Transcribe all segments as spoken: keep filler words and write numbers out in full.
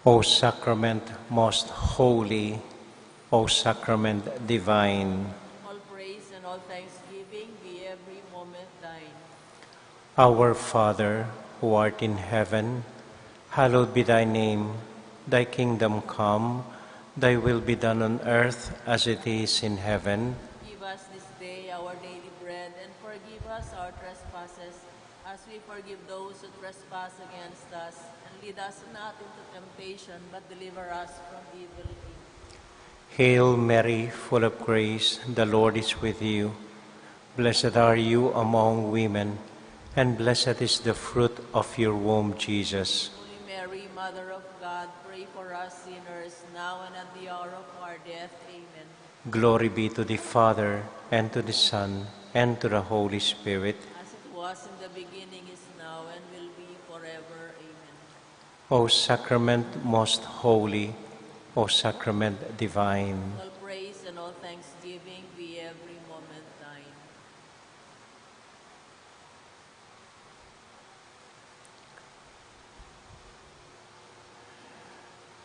O sacrament most holy, O sacrament divine. All praise and all thanksgiving be every moment thine. Our Father, who art in heaven, hallowed be thy name. Thy kingdom come, thy will be done on earth as it is in heaven. Give us this day our daily bread, and forgive us our trespasses, as we forgive those who trespass against us. And lead us not into temptation, but deliver us from evil. Hail Mary, full of grace, the Lord is with you. Blessed are you among women, and blessed is the fruit of your womb, Jesus. Holy Mary, Mother of God, pray for us sinners, now and at the hour of our death. Amen. Glory be to the Father, and to the Son, and to the Holy Spirit. As it was in the beginning, is now, and will be forever. Amen. O sacrament most holy, O sacrament divine. All praise and all thanksgiving be every moment thine.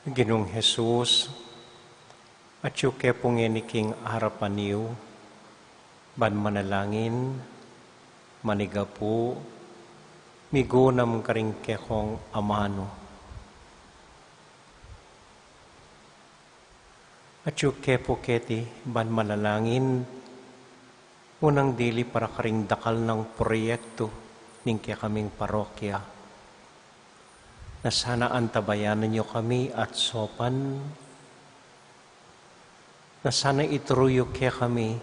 Ginung Jesus, atyu ke pu ngeni king arapan yu, ban manalangin, manigapu, migunam karing kekong amanu. Atyu ke pu keti ban manalangin, unang dili para karing dakal nang proyektu ning kekaming parokya. Na sana antabayanan yu kami at sopan, na sana ituru yu kekami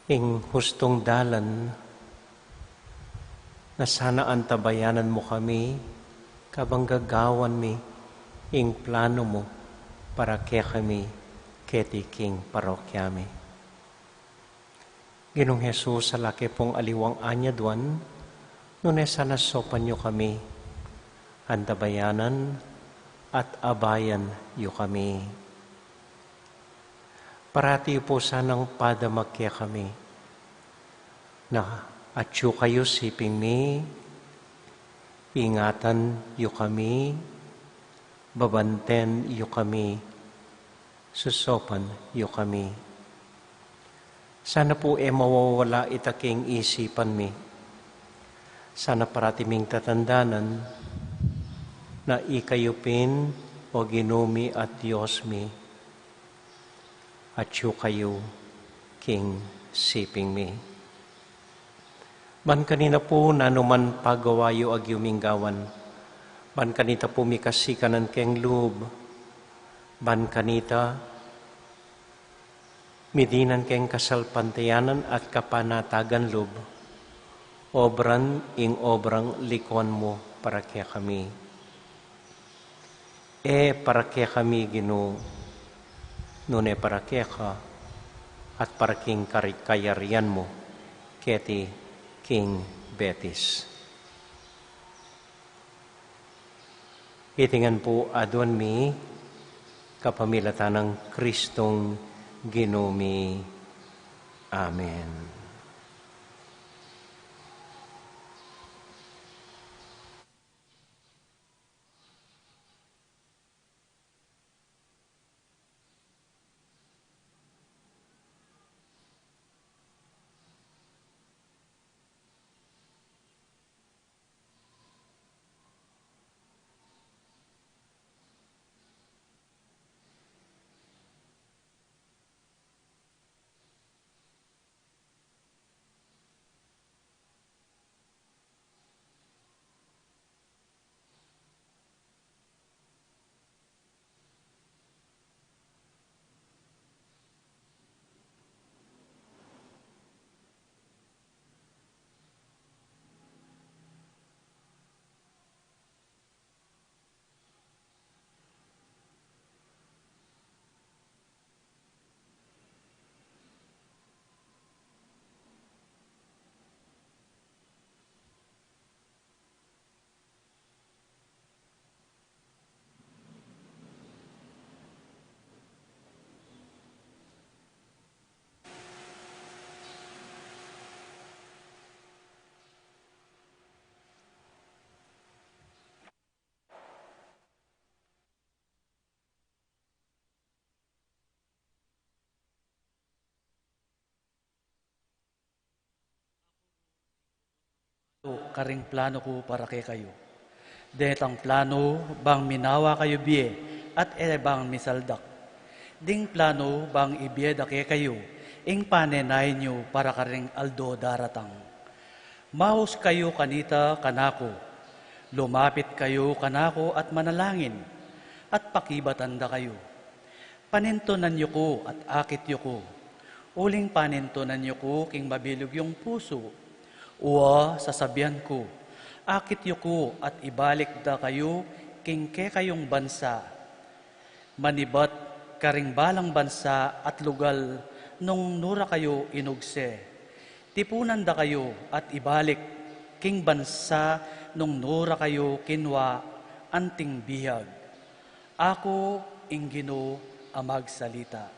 ing hustung dalan, na sana antabayanan mu kami kabang gagawan mi ing planu mu para kekami keti king parokya mi. Ginung Jesus, ala ke pung aliwang anyaduan, nune sana sopan yu kami, antabayanan at abayan yu kami. Parati yu pu sanang padamag kekami, na atyu kayu siping mi, ingatan yu kami, babanten yu kami, susopan yu kami. Sana pu e mawawala ita king isipan mi. Sana parati ming tatandanan na ikayu pin, O Ginu mi at Dios mi, atyu kayu king siping mi. Ban kanita pu nanu man pagawa yu agyu ming gawan, ban kanita pu mikasikanan keng lub, ban kanita midinan keng kasalpantayanan at kapanatagan lub, obran ing obrang likuan mu para kekami. E para kekami, Ginu, nune para keka at para king kari-, kayarian mu keti king Betis. Iti ngan pu aduan mi kapamilatan nang Kristong Ginu mi. Amen. karing planu ku para kekayu. Detang planu bang minawa kayu bie at e bang misaldak. Ding planu bang ibie da kekayu ing panenayan yu para karing aldo daratang. Maus kayu kanita kanaku. Lumapit kayu kanaku at manalangin, at pakibatan da kayu. Panintunan yu ku at akit yu ku. Uling panintunan yu ku king mabilug yung pusu. Wa, sasabian ku, akit yu ku at ibalik da kayu king kekayung bansa. Manibat karing balang bansa at lugal nung nura kayu inugse. Tipunan da kayu at ibalik king bansa nung nura kayu kinwa anting bihag. Aku ing Ginu a magsalita.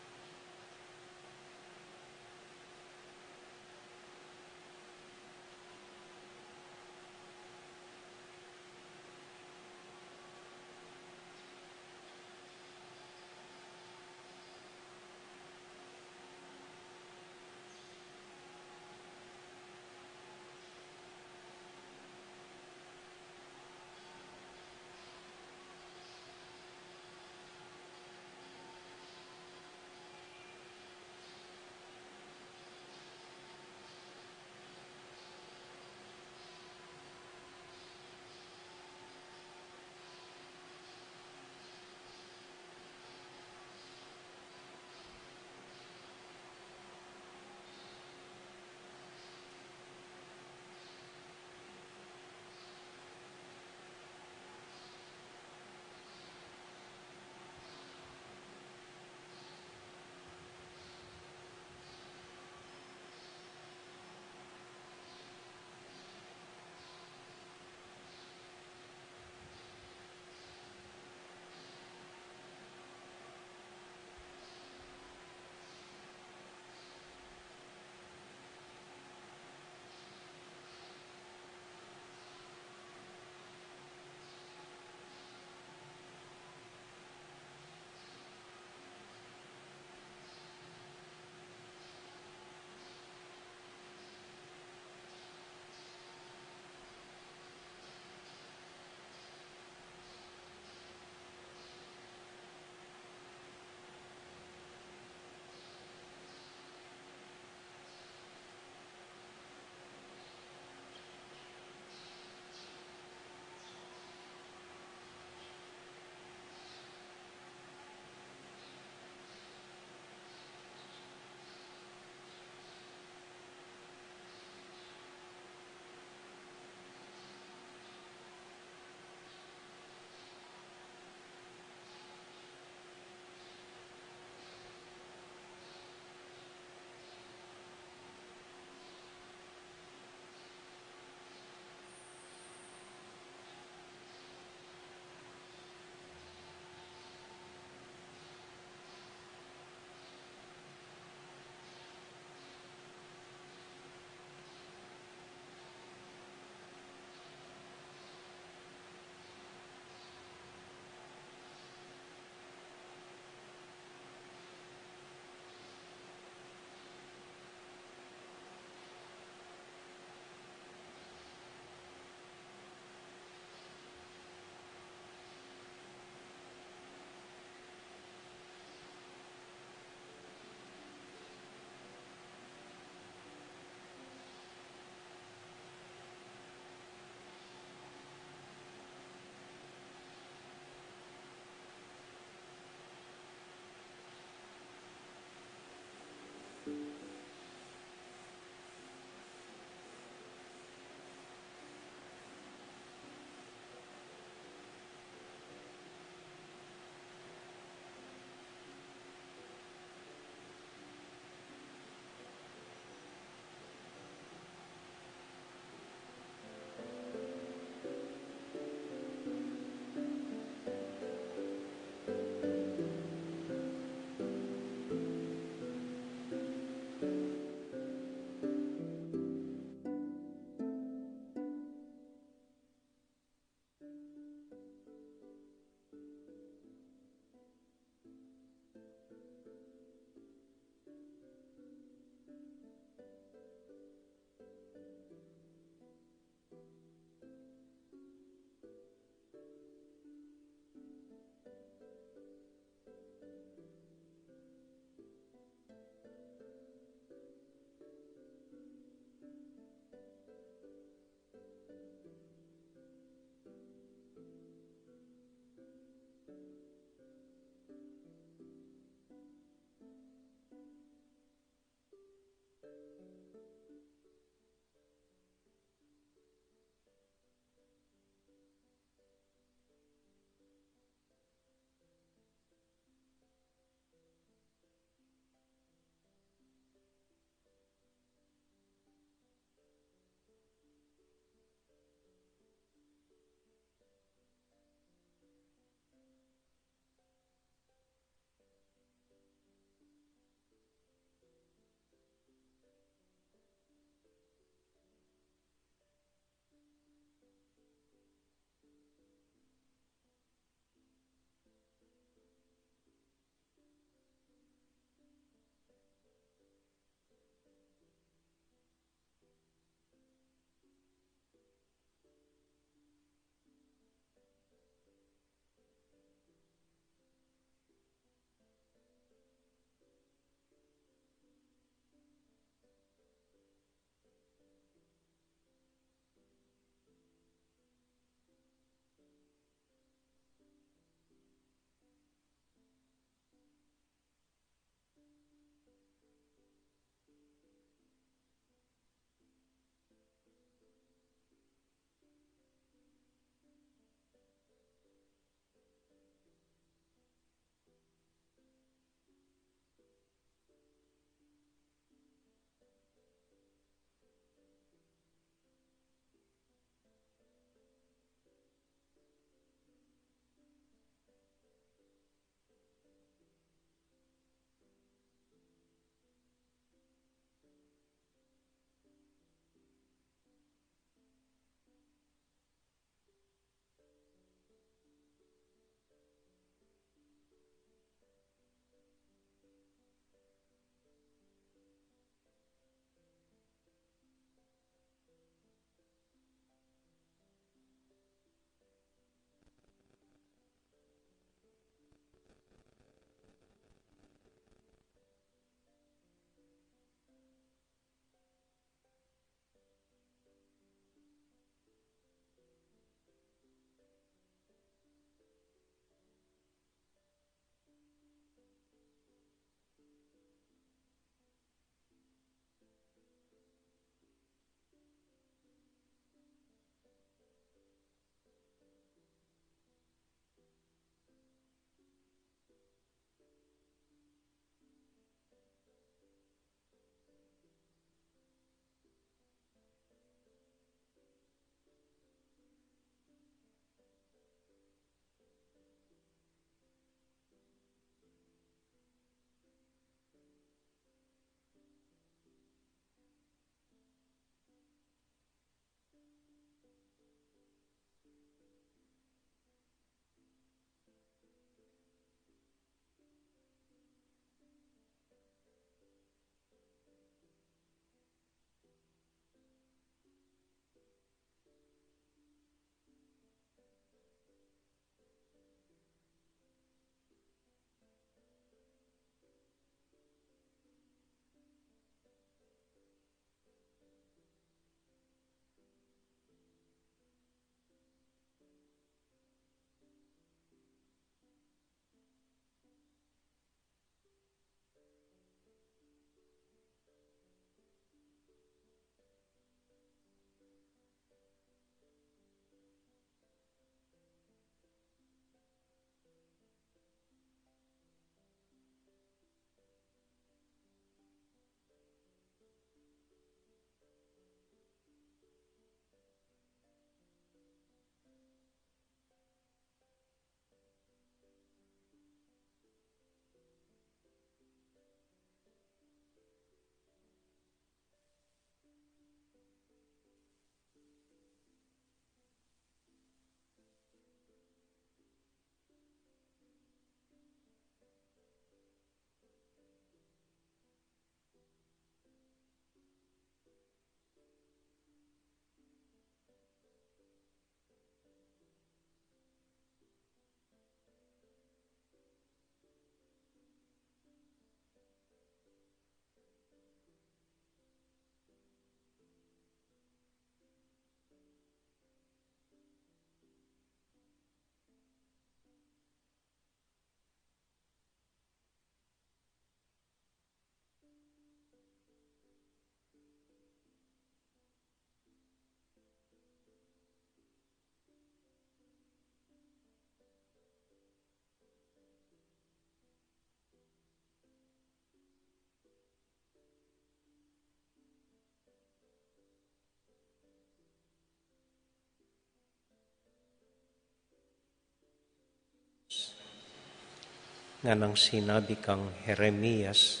Nganang sinabi kang Jeremias,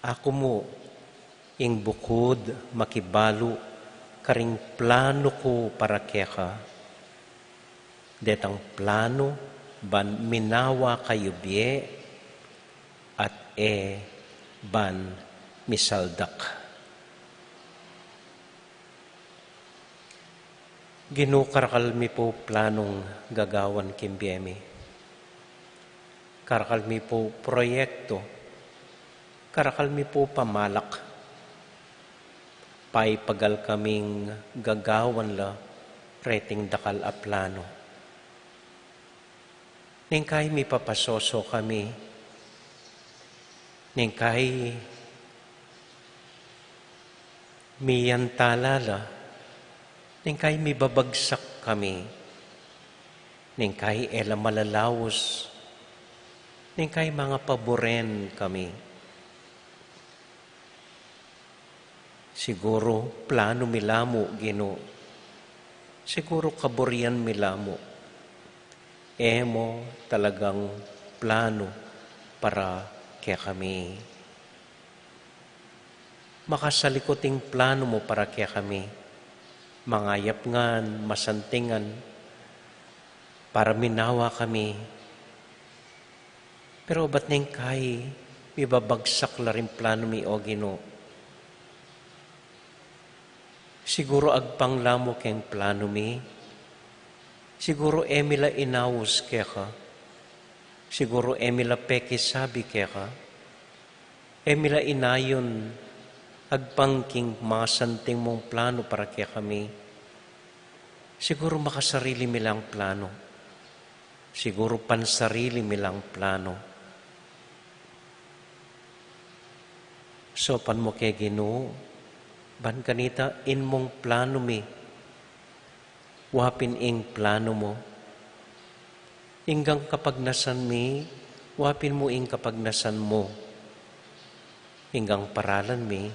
"Aku mu ing bukud makibalu karing planu ku para keka, detang planu ban minawa kayu bie at e ban misaldak." Ginu, karakal mi pu planung gagawan king bie mi. Karakal mi pu proyektu. Karakal mi pu pamalak. Paipagal kaming gagawan la reting dakal a planu. Neng kai mipapasoso kami, neng kai miyantalala, neng kai mibabagsak kami, neng kai e la malalaus, neng kai mangapaburen kami. Siguru planu mi la mu, Ginu. Siguru kaburian mi la mu. E mu talagang planu para kekami. Makasalikut ing planu mu para kekami. Mangayap ngan, masanting ngan, para minawa kami. Pero bat neng kai mibabagsak la ring planu mi, o Ginu? Siguru agpang la mu keng planu mi. Siguru e mi la inaus keka. Siguru e mi la pekisabi keka. E mi la inayun agpang king masanting mung planu para kekami. Siguru makasarili mi lang planu. Siguru pansarili mi lang planu. Saupan mu ke, Ginu, ban kanita inmung planu mi, wa pin ing planu mu. Inggang kapagnasan mi, wa pin mu ing kapagnasan mu. Inggang paralan mi,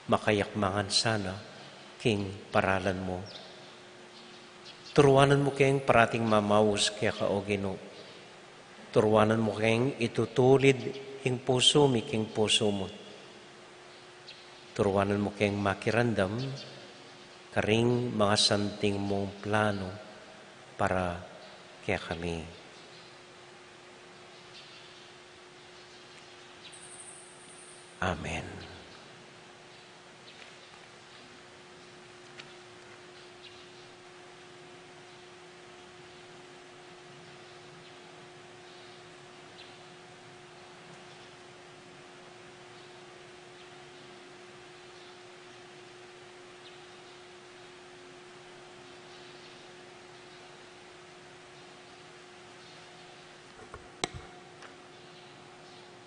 makayak mangan sana king paralan mu. Turuanan mu keng parating mamaus keka, o Ginu. Turuanan mu keng itutulid ing pusu mi king pusu mu. Turuanan mu keng makiramdam karing masanting mung planu para kekami. Amen.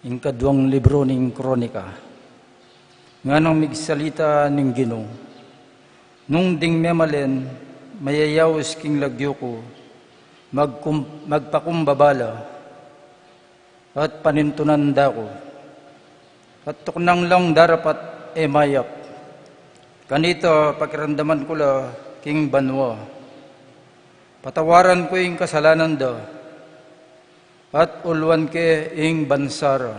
Ing kaduang libru ning Kronika. Nganang migsalita ning Ginu, nung ding memalen mayayaus king lagyu ku, magkum-, magpakumbaba la, at panintunan da ku, at tuknang lang darapat e mayap. Kanita pakiramdaman ku la king banua. Patawaran ku ing kasalanan da, at uluan ke ing bansa ra.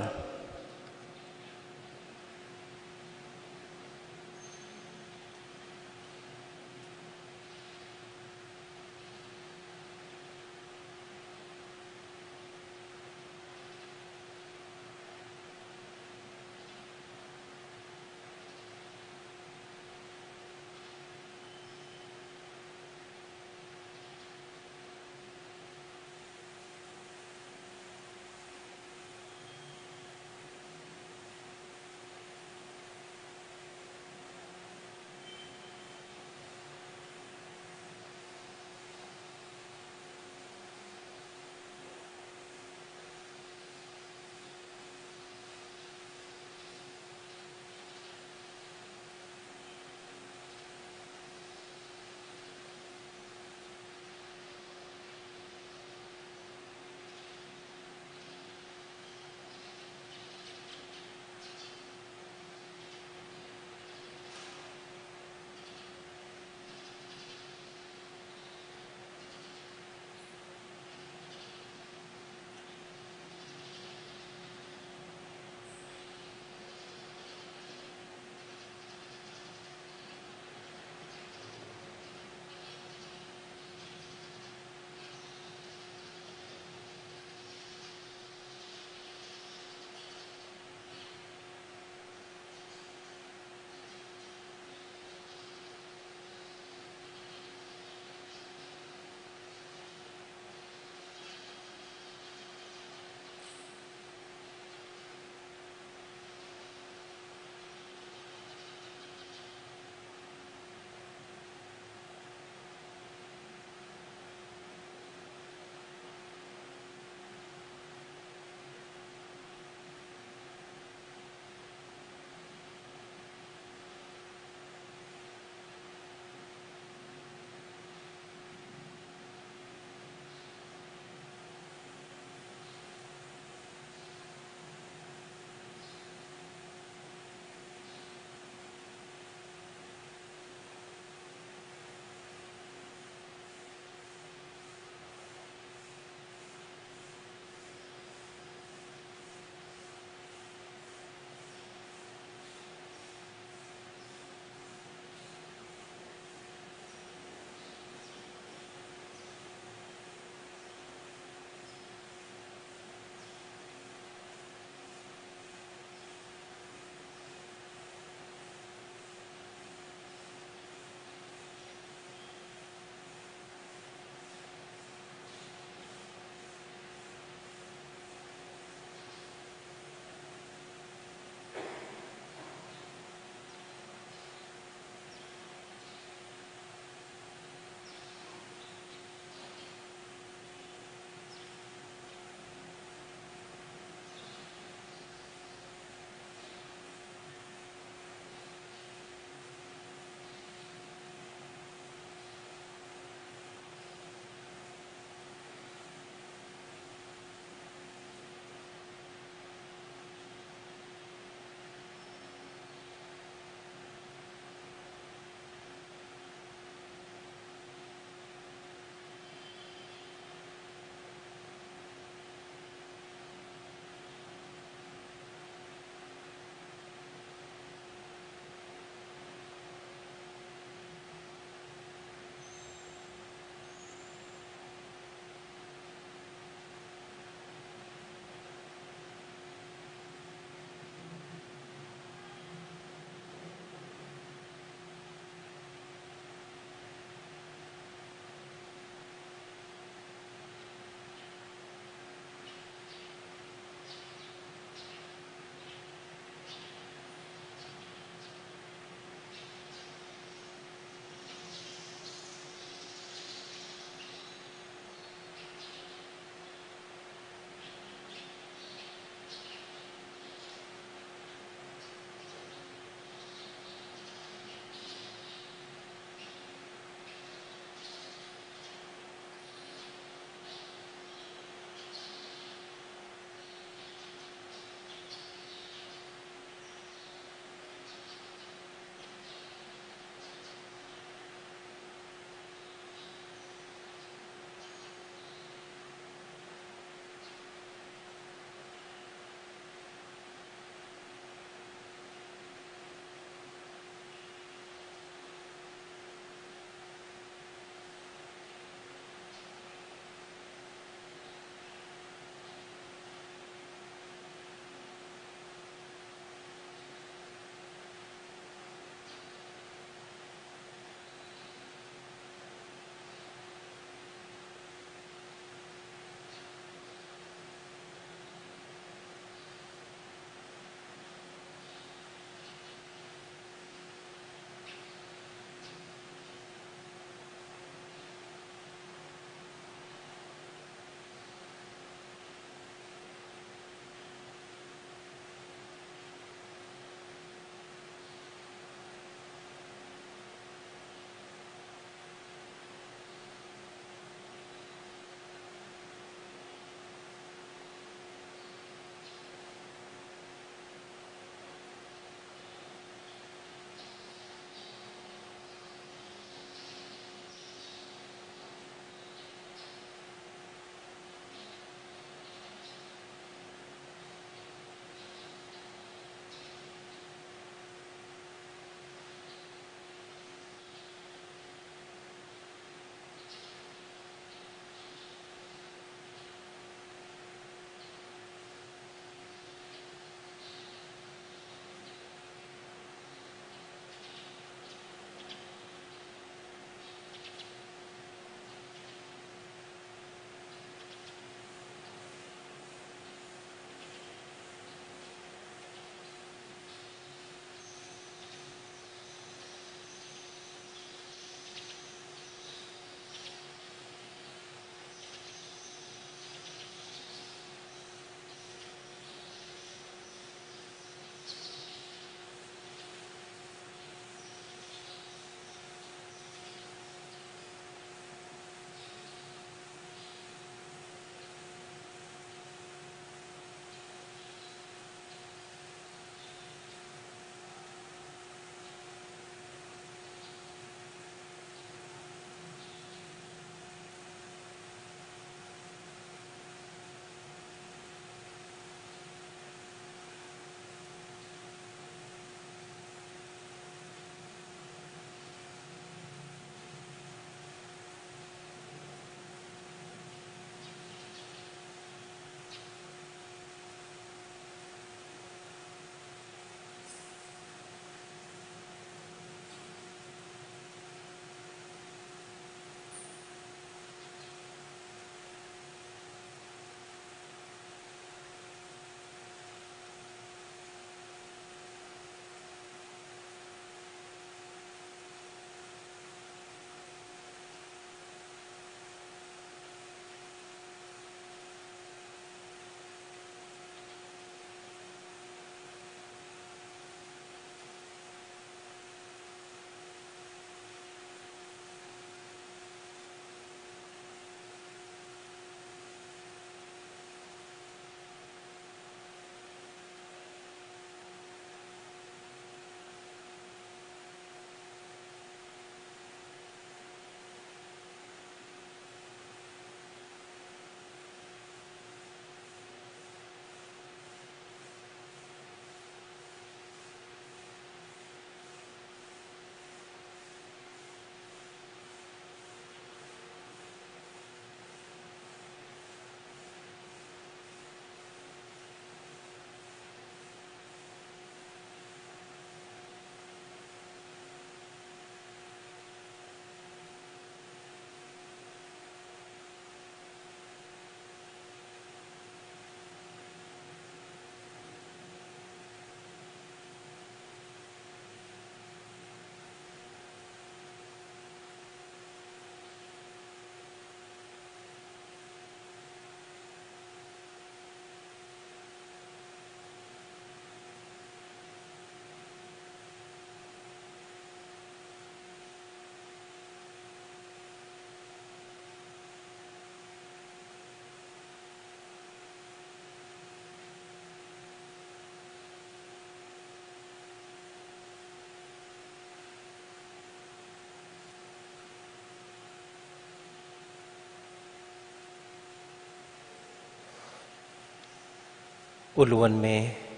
Uluan me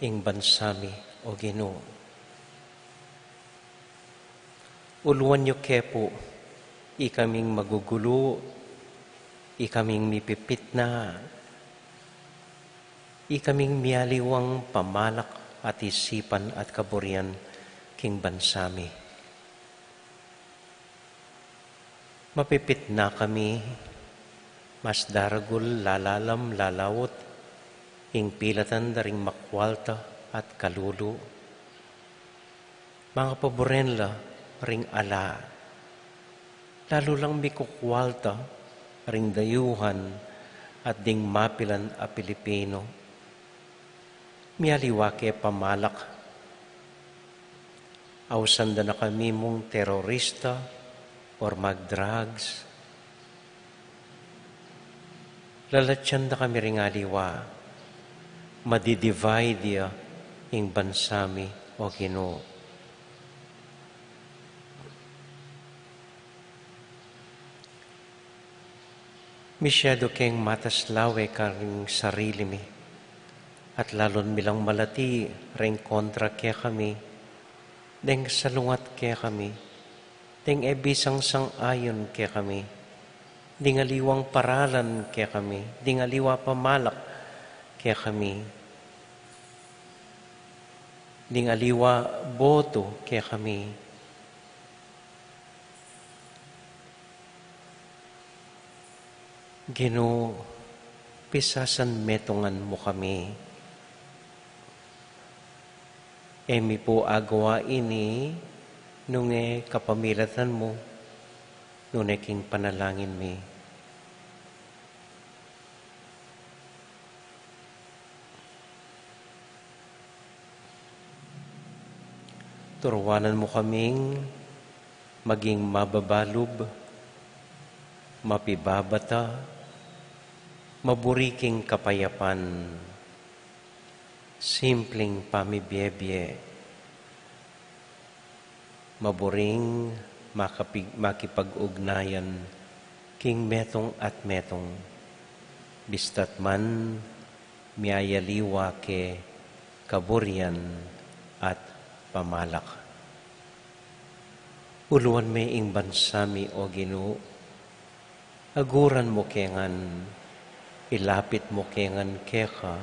ing bansa mi, O Ginu. Uluan yu ke pu ikaming magugulu, ikaming mipipitna, ikaming mialiwang pamalak at isipan at kaburian king bansa mi. Mapipitna kami, mas daragul lalalam lalaut ing pilatan da ring makwalta at kalulu. Mangapaburen la ring ala, lalu lang mikukwalta ring dayuhan at ding mapilan a Pilipino. Mialiwa ke pamalak. Ausan da na kami mung terorista or mag-drugs. Lalatyan da kami ring aliwa. Madidivide ya ing bansa mi, O Ginu. Misyadu keng matas lawe karing sarili mi, at lalun mi lang malati ring kontra kekami, deng salungat kekami, deng e bisang sang-ayun kekami, ding aliwang paralan kekami, ding aliwa pamalak kekami, ding aliwa boto kekami. Ginu, pisasanmetungan mu kami. E mi pu agawa ini nung e kapamilatan mu, nune king panalangin mi. Turuanan mu kaming maging mababalub, mapibabata, maburi king kapayapan, simpleng pamibie-bie, maburing makapi-, makipag-ugnayan king metung at metung, bista't man miyayaliwa ke kaburian at pamalak. Uluan me ing bansa mi, O Ginu, aguran mu ke ngan, ilapit mu ke ngan keka,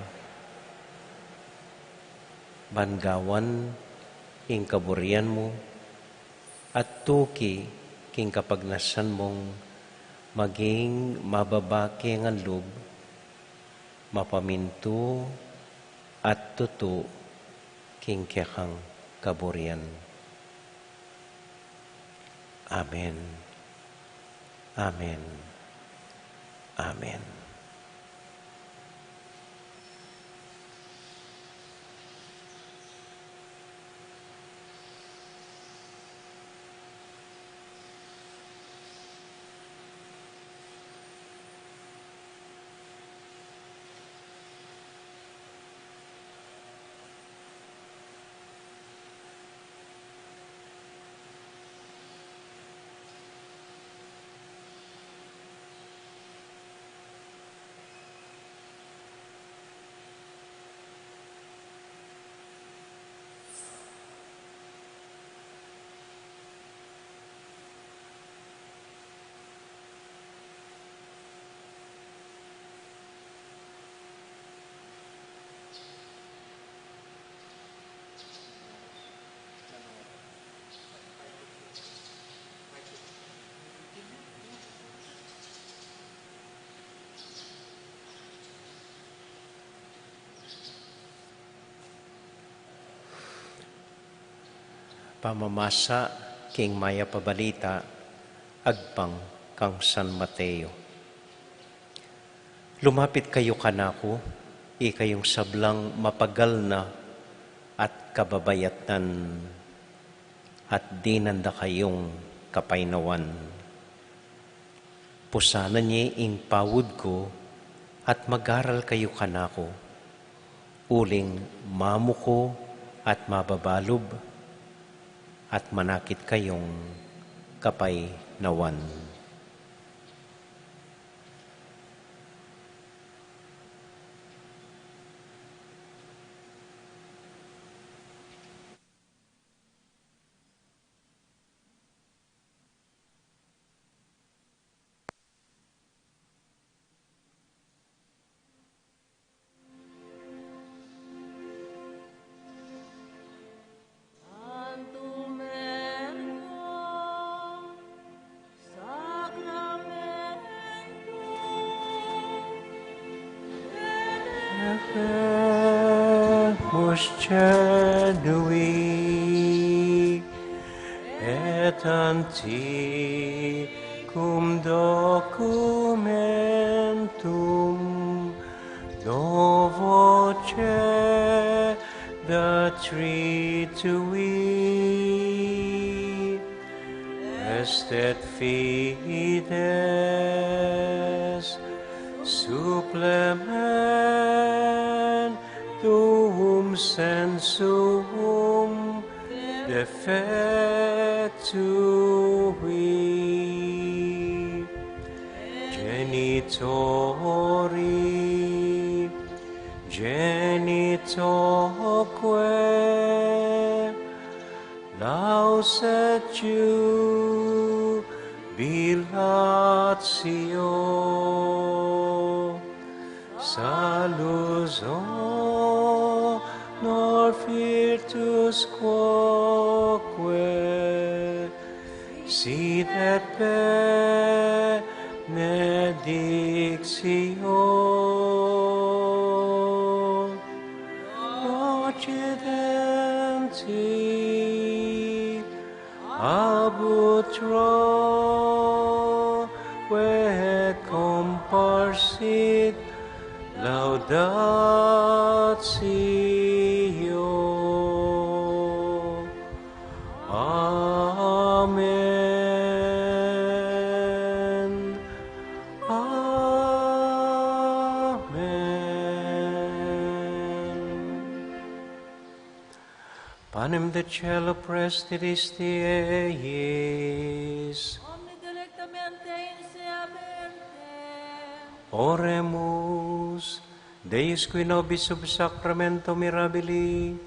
ban gawan ing kaburian mu, at tuki king kapagnasan mung maging mababa ke ngan lub, mapamintu at tutu king kekang kaburian. Amen. Amen. Amen. Pamamasa king Mayap a Balita agpang kang San Mateo. Lumapit kayu kanaku, ikayung sablang mapagal na at kababayatan, at dinan da kayung kapaynawan. Pusanan ye ing pawud ku at mag-aral kayu kanaku, uling mamuku at mababalub, at manakit kayung kapaynawan. Genui et antiquum documentum novo cedat tritui. Est et fides supplementum sensuum defectui. Genitori, genitoque, laus et jubilatio, salus honor virtus quoque, sit et benedictio. Procedenti ab utroque comparsit laudatio. Amen. Amen. Panem de caelo prestitisti eis. Omne delectamente inseaberti. Oremus. Deus, qui nobis sub sacramento mirabili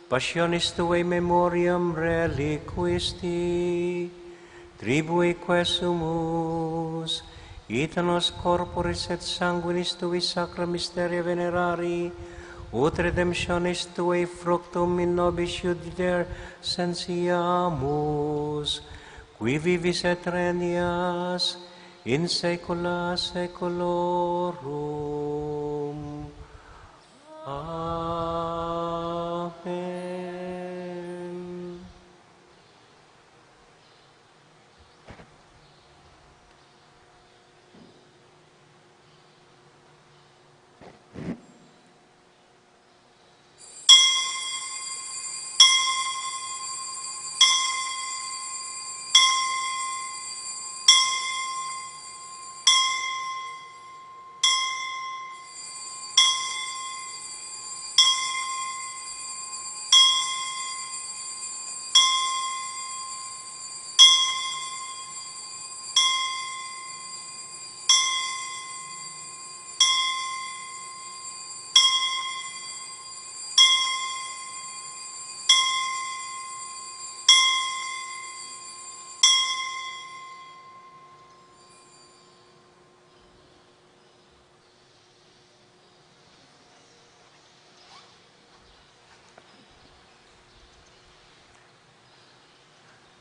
passionis tuae memoriam reliquisti, tribueque sumus, ita nos corporis et sanguinis tuae sacra mysteria venerari, ut redemptionis tuae fructum in nobis iudice sentiamus, qui vivis et regnas in saecula saeculorum. Amen.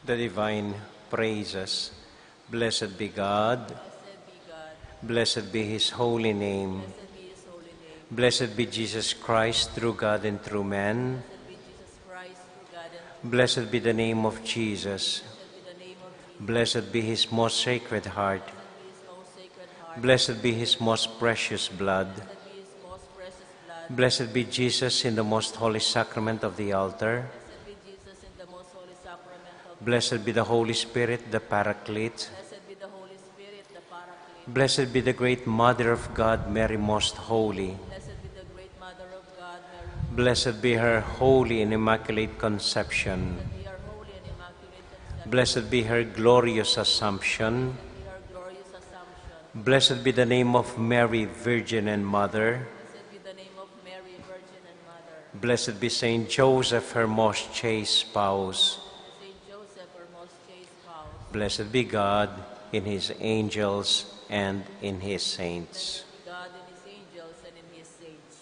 The divine praises. Blessed be God. Blessed be God. Blessed be his holy name. Blessed be his holy name. Blessed be Jesus Christ, true God and true man. Blessed be Jesus Christ, true God and true man. Blessed be the name of Jesus. Blessed be the name of Jesus. Blessed be his most sacred heart. Blessed be his most sacred heart. Blessed be his most precious blood. Blessed be his most precious blood. Blessed be Jesus in the most holy sacrament of the altar. Blessed be Jesus in the most holy sacrament of the altar. Blessed be the Holy Spirit, the Paraclete. Blessed be the Holy Spirit, the Paraclete. Blessed be the great Mother of God, Mary Most Holy. Blessed be the great Mother of God, Mary Most Holy. Blessed be her holy and immaculate conception. Blessed be her holy and immaculate conception. Blessed be her glorious Assumption. Blessed be her glorious Assumption. Blessed be the name of Mary, Virgin and Mother. Blessed be the name of Mary, Virgin and Mother. Blessed be Saint Joseph, her most chaste spouse. Blessed be Saint Joseph, her most chaste spouse. Blessed be God in his angels and in his saints. Blessed be God in his angels and in his saints.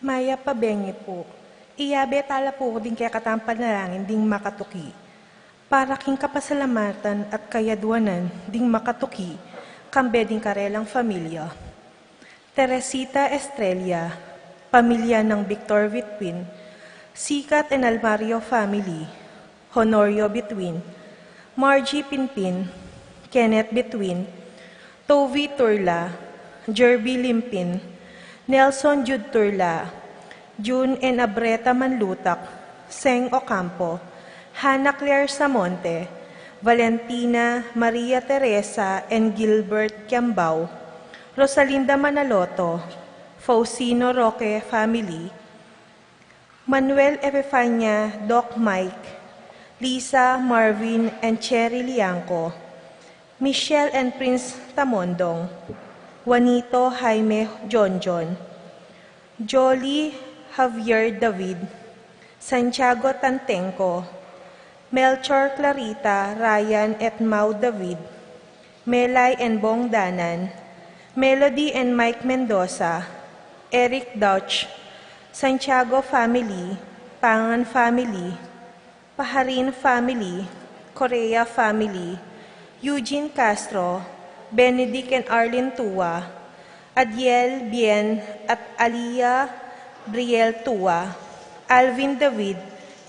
Mayap a bengi pu. Iyabe tala pu ding kekatang panalangin ding makatuki. Para king kapasalamatan at kayaduanan ding makatuki, kambe ding karelang familia. Teresita Estrella, pamilya nang Victor Vitwin, Sikat and Almario family, Honorio Vitwin, Margie Pinpin, Kenneth Vitwin, Tovi Turla, Jerby Limpin, Nelson Jude Turla, June and Abreta Manlutak, Seng Ocampo, Hannah Claire Samonte, Valentina Maria Teresa and Gilbert Kiambao, Rosalinda Manaloto, Faustino Roque family, Manuel Epifania, Doc Mike, Lisa, Marvin, and Cherry Liangco, Michelle and Prince Tamondong, Juanito, Jaime, Jonjon, Jolie, Javier David, Santiago Tantengco, Melchor, Clarita, Ryan, at Mau David, Melay and Bong Danan, Melody and Mike Mendoza, Eric Dutch, Santiago family, Pangan family, Pajarin family, Correa family, Eugene Castro, Benedict and Arlene Tua, Adiel, Bien, at Alia, Briel Tua, Alvin David,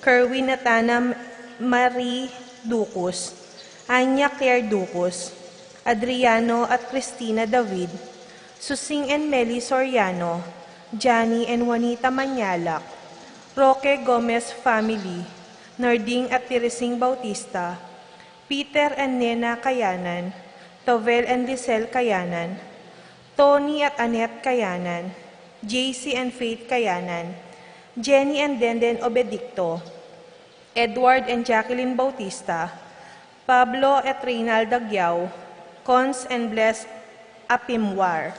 Kerwin at Ana Marie Ducus, Anya Claire Ducus, Adriano at Cristina David, Susing and Meli Soriano, Johnny and Juanita Manyalak, Roque Gomez family, Narding at Teresing Bautista, Peter and Nena Kayanan, Tovel and Lisel Kayanan, Tony at Annette Kayanan, J C and Faith Kayanan, Jenny and Denden Obedicto, Edward and Jacqueline Bautista, Pablo at Reynalda Giao, Cons and Bless Apimwar.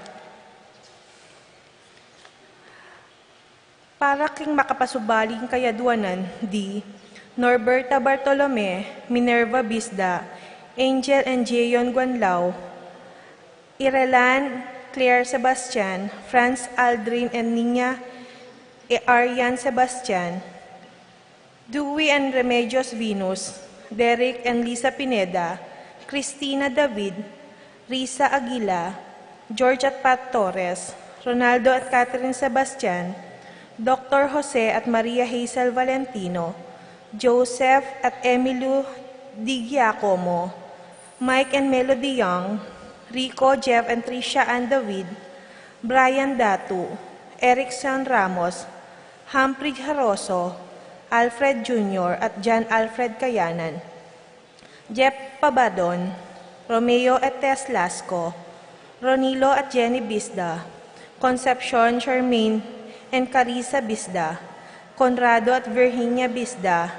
Para king makapasubaling kayaduanan di Norberta Bartolome, Minerva Bisda, Angel and Jeon Guanlao, Irelan Claire Sebastian, Franz Aldrin and Nina E. Arian Sebastian, Dewey and Remedios Venus, Derek and Lisa Pineda, Christina David, Risa Aguila, George at Pat Torres, Ronaldo at Catherine Sebastian, Doctor Jose at Maria Hazel Valentino, Joseph at Emilio Di Giacomo, Mike and Melody Young, Rico, Jeff and Tricia Ann David, Brian Datu, Erickson Ramos, Humphrey Jaroso, Alfred Junior at John Alfred Kayanan, Jeff Pabadon, Romeo at Tess Lasco, Ronilo at Jenny Bisda, Concepcion, Charmaine and Carissa Bisda, Conrado at Virginia Bisda,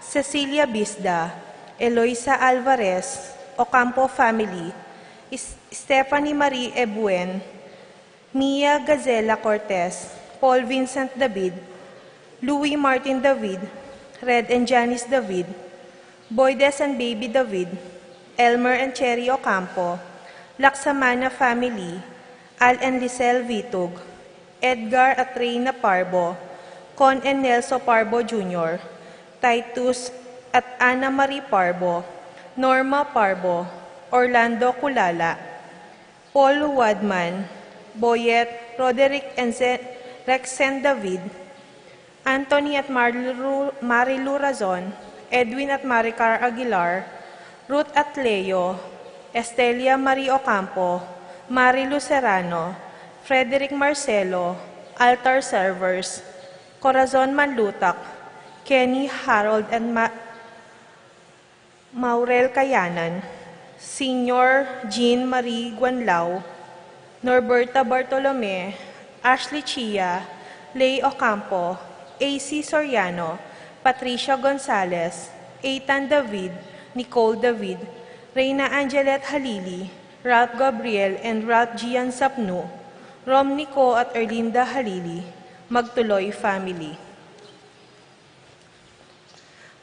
Cecilia Bisda, Eloisa Alvarez, Ocampo family, Is-, Stephanie Marie Ebuen, Mia Gazela Cortez, Paul Vincent David, Louis Martin David, Red and Janice David, Boydes and Baby David, Elmer and Cherry Ocampo, Laksamana family, Al and Lisel Vitug, Edgar at Reina Parbo, Con and Nelso Parbo Junior, Titus at Ana Marie Parbo, Norma Parbo, Orlando Culala, Paul Wadman, Boyet, Roderick and Ze-, Rexen David, Anthony at Marilu, Marilu Razon, Edwin at Maricar Aguilar, Ruth at Leo, Estelia Marie Ocampo, Marilu Serrano, Frederick Marcelo, altar servers, Corazon Manlutak, Kenny, Harold and Ma-, Maurel Kayanan, Senior Jean Marie Guanlao, Norberta Bartolome, Ashley Chia, Lay Ocampo, A C Soriano, Patricia Gonzalez, Ethan David, Nicole David, Reina Angelet Halili, Ralph Gabriel and Ralph Gian Sapnu, Rom Nico at Erlinda Halili, Magtuloy family.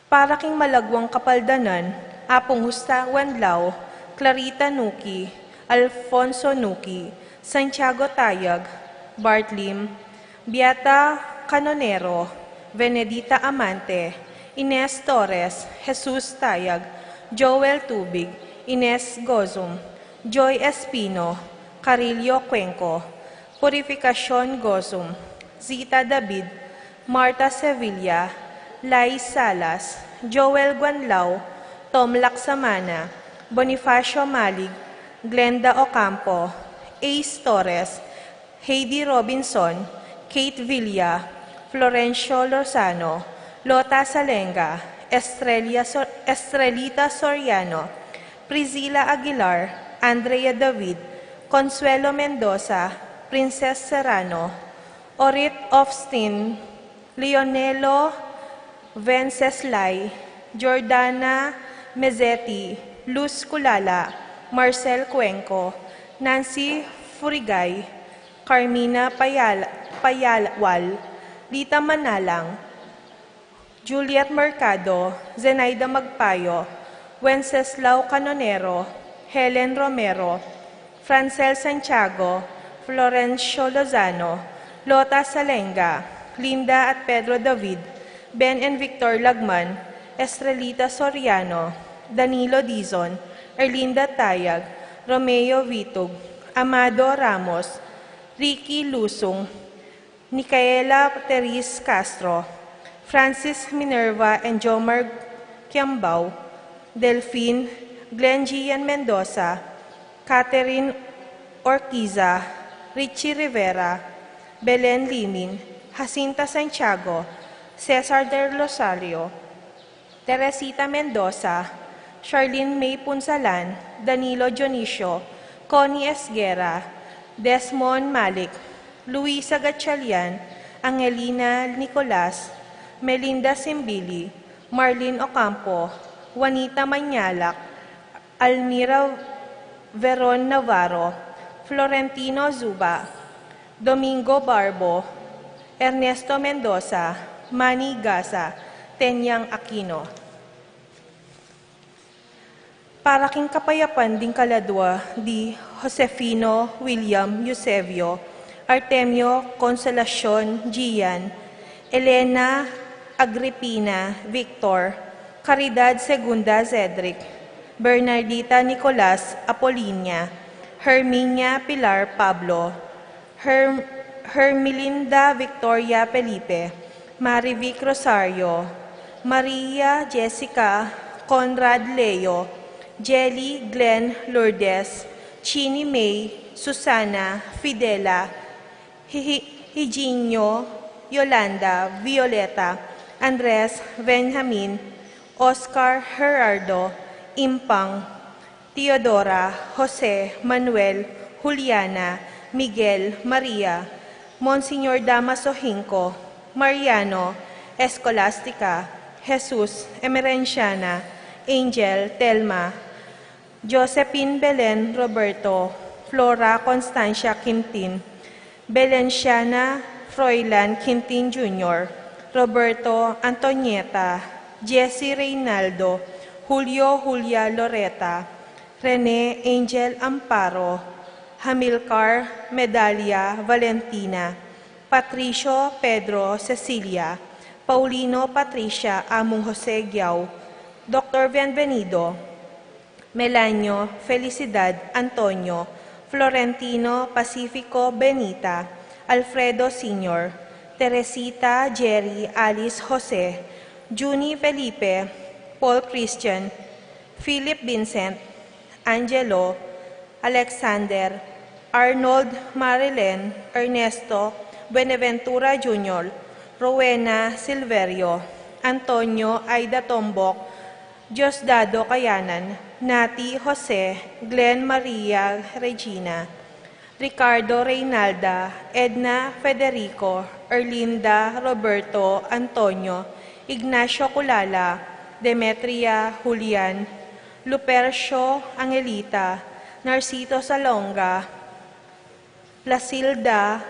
Para king malagwang kapaldanan, Apung Justa Guanlao, Clarita Nuki, Alfonso Nuki, Santiago Tayag, Bart Lim, Beata Canonero, Venedita Amante, Ines Torres, Jesus Tayag, Joel Tubig, Ines Gozum, Joy Espino, Carillo Cuenco, Purificacion Gozum, Zita David, Martha Sevilla, Lai Salas, Joel Guanlao, Tom Laksamana, Bonifacio Malig, Glenda Ocampo, Ace Torres, Heidi Robinson, Kate Villa, Florencio Lozano, Lota Salenga, Estrella Sor-, Estrelita Soriano, Priscilla Aguilar, Andrea David, Consuelo Mendoza, Princess Serrano, Orit Ofstin, Leonelo Venceslay, Jordana Mezzetti, Luz Culala, Marcel Cuenco, Nancy Furigay, Carmina Payal-, Payalwal, Lita Manalang, Juliet Mercado, Zenaida Magpayo, Wenceslao Canonero, Helen Romero, Francel Santiago, Florencio Lozano, Lota Salenga, Linda at Pedro David, Ben and Victor Lagman, Estrelita Soriano, Danilo Dizon, Erlinda Tayag, Romeo Vitug, Amado Ramos, Ricky Lusung, Nicaela Teres Castro, Francis Minerva and Jomar Kiambao, Delfin, Glenn Gian Mendoza, Catherine Orquiza, Richie Rivera, Belen Limin, Jacinta Santiago, Cesar del Rosario, Teresita Mendoza, Charlene May Punsalan, Danilo Dionisio, Connie Esguerra, Desmond Malik, Luisa Gatchalian, Angelina Nicolas, Melinda Simbili, Marlene Ocampo, Juanita Mañalak, Almira Veron Navarro, Florentino Zuba, Domingo Barbo, Ernesto Mendoza, Manny Gaza, Tenyang Aquino. Para king kapayapan ding kaladua di Josefino William Eusebio, Artemio Consolacion Gian, Elena Agripina Victor, Caridad Segunda Cedric, Bernardita Nicolas Apolinia, Herminia Pilar Pablo, Her-, Hermelinda Victoria Felipe, Marivic Rosario, Maria Jessica, Conrad Leo, Jelly Glenn Lourdes, Chini May, Susana, Fidela, Hi-, Hi-, Higinio, Yolanda, Violeta, Andres, Benjamin, Oscar, Gerardo, Impang, Teodora, Jose, Manuel, Juliana, Miguel, Maria, Monsignor Damaso Hinco, Mariano, Escolastica, Jesus, Emerenciana, Angel, Telma, Josephine Belen Roberto, Flora Constancia Quintin, Belenciana Froilan Quintin Junior, Roberto Antonieta, Jesse Reynaldo, Julio Julia Loreta, Rene Angel Amparo, Hamilcar Medalia Valentina, Patricio Pedro Cecilia, Paulino Patricia Among Jose Giao, Doctor Bienvenido, Melanio, Felicidad, Antonio, Florentino, Pacifico, Benita, Alfredo Senior, Teresita, Jerry, Alice, Jose, Junie, Felipe, Paul, Christian, Philip, Vincent, Angelo, Alexander, Arnold, Marilyn, Ernesto, Buenaventura Junior, Rowena, Silverio, Antonio, Aida, Tombok, Diosdado Kayanan, Nati, Jose, Glenn, Maria, Regina, Ricardo, Reynalda, Edna, Federico, Erlinda, Roberto, Antonio, Ignacio, Culala, Demetria, Julian, Lupercio, Angelita, Narcito, Salonga, Plasilda,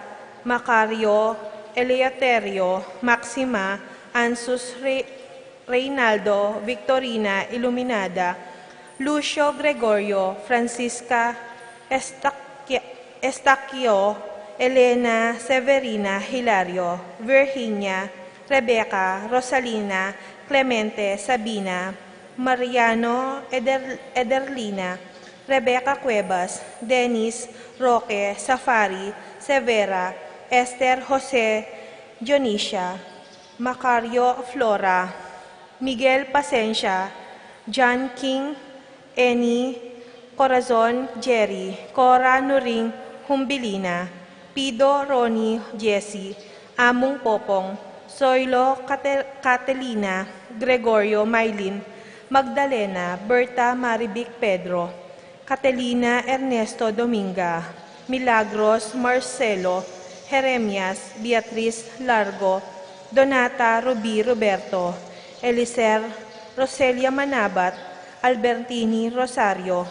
Macario, Eleuterio, Maxima, Ansus, Re-, Reynaldo, Victorina, Iluminada, Lucio, Gregorio, Francisca, Estaquia-, Estaquio, Elena, Severina, Hilario, Virginia, Rebecca, Rosalina, Clemente, Sabina, Mariano, Eder-, Ederlina, Rebecca Cuevas, Dennis, Roque, Safari, Severa, Esther, Jose, Dionisia, Macario, Flora, Miguel, Pasensia, John, King, Eni, Corazon, Jerry, Cora, Nuring, Humbilina, Pido, Ronnie, Jesse, Amung, Popong, Soilo, Cate-, Catelina, Gregorio, Mailin, Magdalena, Berta, Marivic, Pedro, Catelina, Ernesto, Dominga, Milagros, Marcelo, Jeremias, Beatriz, Largo, Donata, Ruby, Roberto, Eliser, Roselia, Manabat, Albertini, Rosario,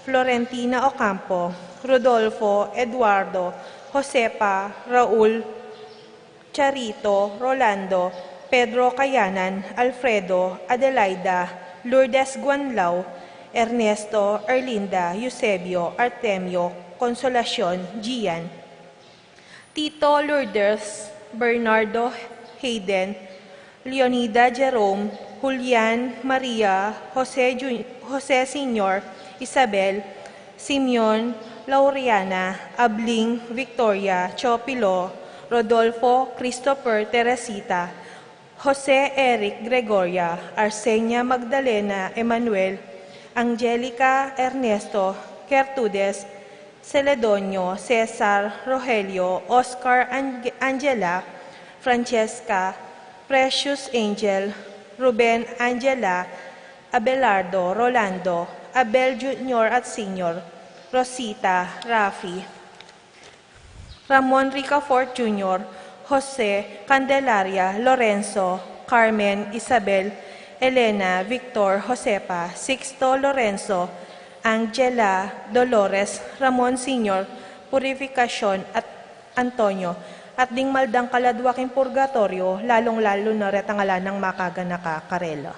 Florentina, Ocampo, Rodolfo, Eduardo, Josefa, Raul, Charito, Rolando, Pedro, Kayanan, Alfredo, Adelaida, Lourdes, Guanlao, Ernesto, Erlinda, Eusebio, Artemio, Consolacion, Gian, Tito, Lourdes, Bernardo, Hayden, Leonida, Jerome, Julian, Maria, Jose Ju-, Jose Senior, Isabel, Simeon, Laureana, Abling, Victoria, Chopilo, Rodolfo, Christopher, Teresita, Jose, Eric, Gregoria, Arsenia, Magdalena, Emmanuel, Angelica, Ernesto, Gertrudes, Celedonio, Cesar, Rogelio, Oscar, Ange-, Angela, Francesca, Precious, Angel, Ruben, Angela, Abelardo, Rolando, Abel Junior at Senior, Rosita, Rafi, Ramon, Ricafort Junior, Jose, Candelaria, Lorenzo, Carmen, Isabel, Elena, Victor, Josefa, Sixto, Lorenzo, Angela, Dolores, Ramon Senior, Purificacion, at Antonio, at ding mal dangkal a dua king purgatoryo, lalung-lalu na retang ala nang makaganaka karela.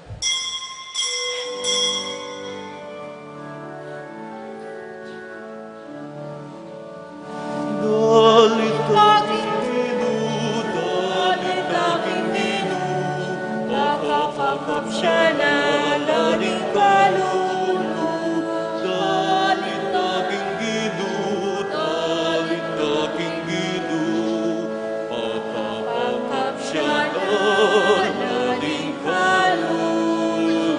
Dalit ta king Ginu, dalit ta king Ginu, pakapakapsya na la ding kalulu. Dalit ta king Ginu, dalit ta king Ginu, pakapakapsya na la ding kalulu.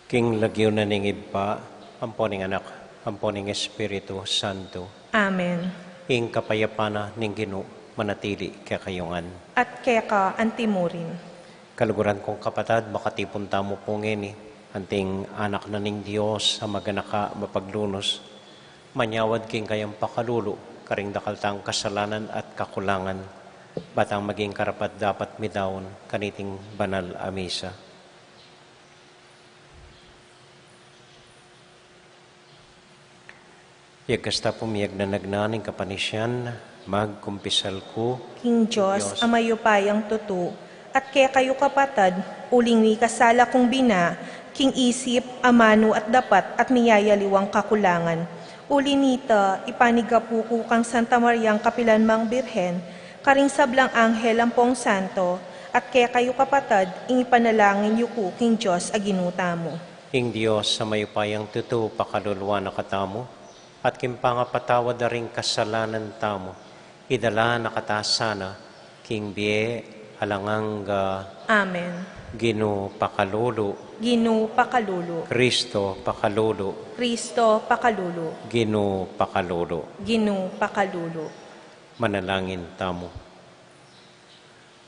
King lagyu na ning Ibpa, ampo ning Anak, ampo ning Espiritu Santo. Amen. Ing kapayapan na ning Ginu manatili kekayu ngan. At keka antimurin. Kaluguran kung kapatad, makatipun tamu pu ngeni, anting anak na ning Dios a maganaka, mapaglunus, manyawad king kayang pakalulu karing dakal tang kasalanan at kakulangan, ba tang maging karapat-dapat midaun kaniting banal a misa. Yagkasta pu miyagnanagnan ing kapanisian, magkumpisal ku king Dios a mayupayang tutu, at kekayu kapatad, uling mikasala kung bina, king isip, amanu at dapat, at miyayaliwang kakulangan. Uli nita, ipanigapu ku kang Santa Mariang kapilan mang Birhen, karing sablang anghel ampong santo, at kekayu kapatad, ing ipanalangin yu ku king Dios a Ginu tamu. Ing Dios a mayupayang tutu pakaluluan na katamu, at king pangapatawad da ring kasalanan tamu, idala na kata sana king bie alang angga. Amen. Ginu pakalulu. Ginu pakalulu. Kristo pakalulu. Kristo pakalulu. Ginu pakalulu. Ginu pakalulu. Manalangin tamu.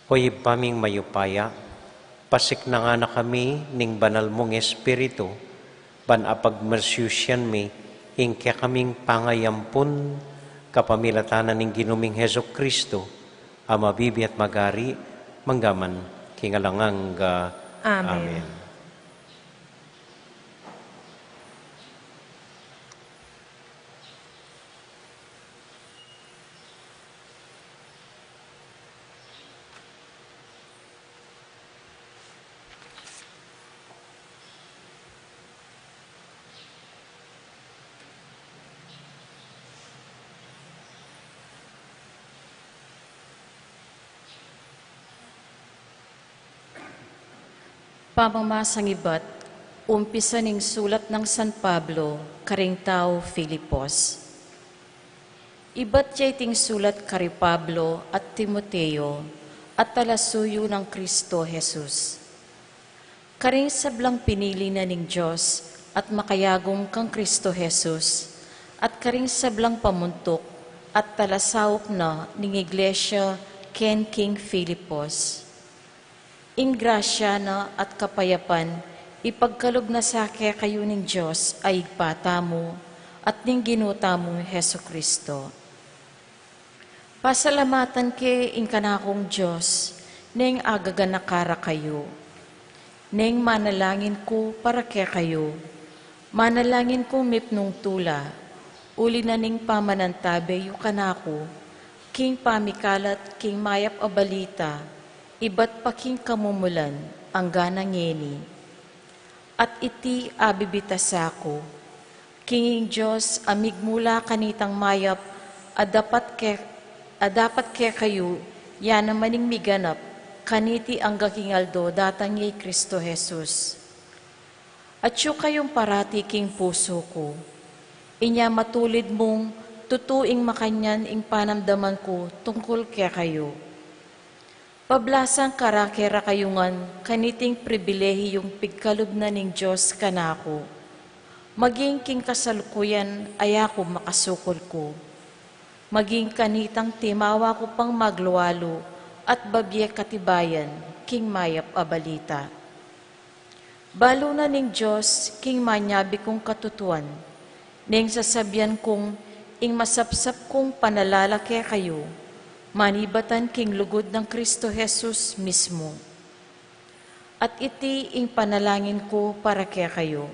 O Ibpa ming mayupaya, pasiknangan na kami ning banal mung Espiritu, ban apagmasyusyan mi ing kekaming pangayampun, kapamilatan na ning Ginu ming Jesucristo, a mabibie at magari, mangga man king alang angga. Amen. Amen. Pamamasang ibat, umpisa ning sulat nang San Pablo karing tau Filipos. Ibat ya iting sulat kari Pablo at Timoteo, at talasuyu nang Kristo Jesus. Karing sablang pinili na ning Dios at makayagum kang Kristo Jesus, at karing sablang pamuntuk at talasaup na ning iglesia ken king Filipos. Ing grasya na at kapayapan ipagkalub na sa kekayu ning Dios a Ibpa tamu at ning Ginu tamung Jesu-Cristo. Pasalamatan ke ing kanakung Dios, neng agaganaka ra kayu. Neng manalangin ku para kekayu. Manalangin kung mipnung tula, uli na ning pamanantabe yu kanaku, king pamikalat king mayap a balita, ibat pa king kamumulan, angga na ngeni. At iti abibitasa ku, king ing Dios a migmula kanitang mayap a dapat ke, a dapat kekayu, ya naman ing miganap kaniti angga king aldo datang ya i Kristo Jesus. Atyu kayung parati king pusu ku. Inya matulid mung tutu ing makanyan ing panamdaman ku tungkul kekayu. Pablasang karake ra kayu ngan kaniting pribilehiyung pigkalub na ning Dios kanaku. Maging king kasalukuyan a yaku makasukul ku. Maging kanitang timawa ku pang maglualu at babie katibayan king mayap a balita. Balu na ning Dios king manyabi kung katutuan, neng sasabian kung ing masapsap kung panalala kekayu, manibatan king lugud nang Kristo Jesus mismu. At iti ing panalangin ku para kekayu.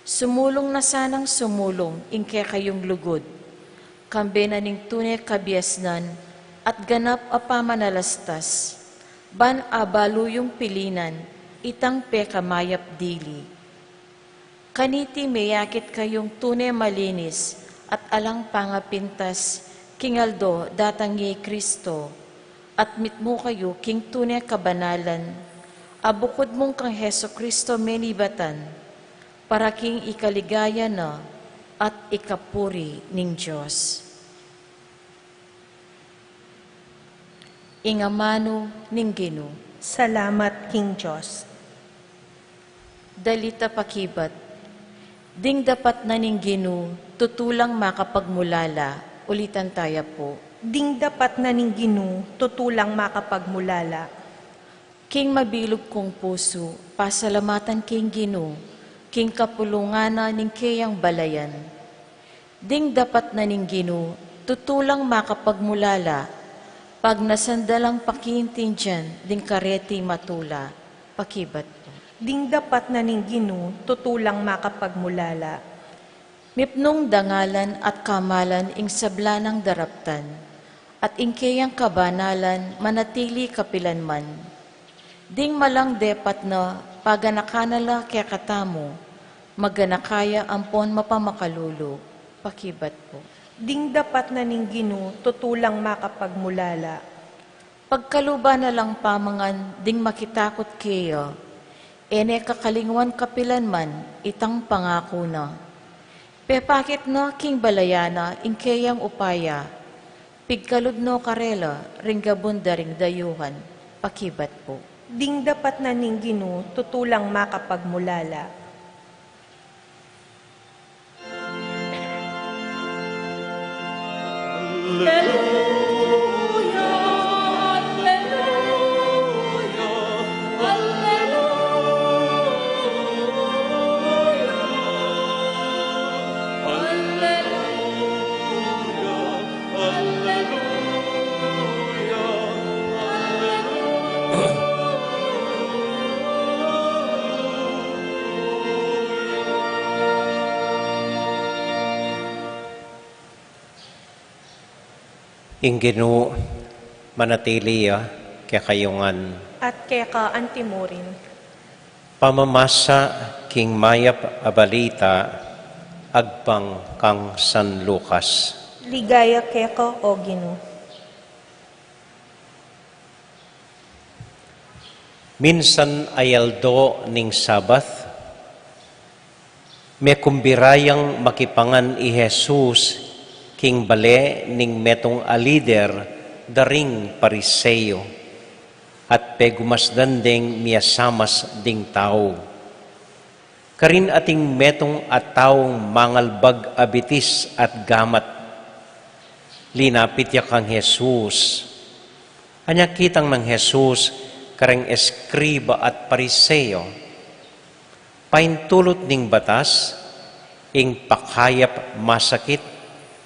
Sumulung na sanang sumulung ing kekayung lugud, kambe na ning tune kabiasnan at ganap a pamanalastas, ban abalu yung pilinan itang pekamayap dili. Kaniti meyakit kayung tune malinis at alang pangapintas king aldo datang ya i Kristo, at mitmu kayu king tune kabanalan, a bukud mung kang Jesu-Cristo menibatan, para king ikaligaya na at ikapuri ning Dios. Ing amanu ning Ginu. Salamat king Dios. Dalit a pakibat. Ding dapat na ning Ginu, tutu lang makapagmulala. Ulitan taya pu. Ding dapat na ning Ginu, tutu lang makapagmulala. King mabilug kung pusu, pasalamatan king Ginu, king kapulungan na ning keyang balayan. Ding dapat na ning Ginu, tutu lang makapagmulala, pagnasan da lang pakiintindian ding kareti matula. Pakibat pu. Ding dapat na ning Ginu, tutu lang makapagmulala. Mipnung dangalan at kamalan ing sabla nang daraptan, at ing keyang kabanalan manatili kapilanman. Ding malang depat na paganakan na la kekatamu, maganaka ya ampon mapamakalulu. Pakibat pu. Ding dapat na ning Ginu, tutu lang makapagmulala. Pagkaluban na lang pamangan ding makitakut keya, e ne kakalingwan kapilanman itang pangaku na. Pepakit na king balayan na ing keyang upaya, pigkalub no karela ring gabun da ring dayuhan. Pakibat pu. Ding dapat na ning Ginu, tutu lang makapagmulala. Ing Ginu manatili ya kekayu ngan. At keka antimurin. Pamamasa king mayap a balita agpang kang San Lucas. Ligaya keka, O Ginu. Minsan a aldo ning Sabat, mekumbira yang makipangan i Jesus king bale ning metung a lider da ring Pariseo, at pegumasdan deng miasamas ding tau. Karin ating metung a taung mangalbag a bitis at gamat. Linapit ya kang Jesus. Anya kitang nang Jesus kareng eskriba at Pariseo, paintulut ning batas ing pakayap masakit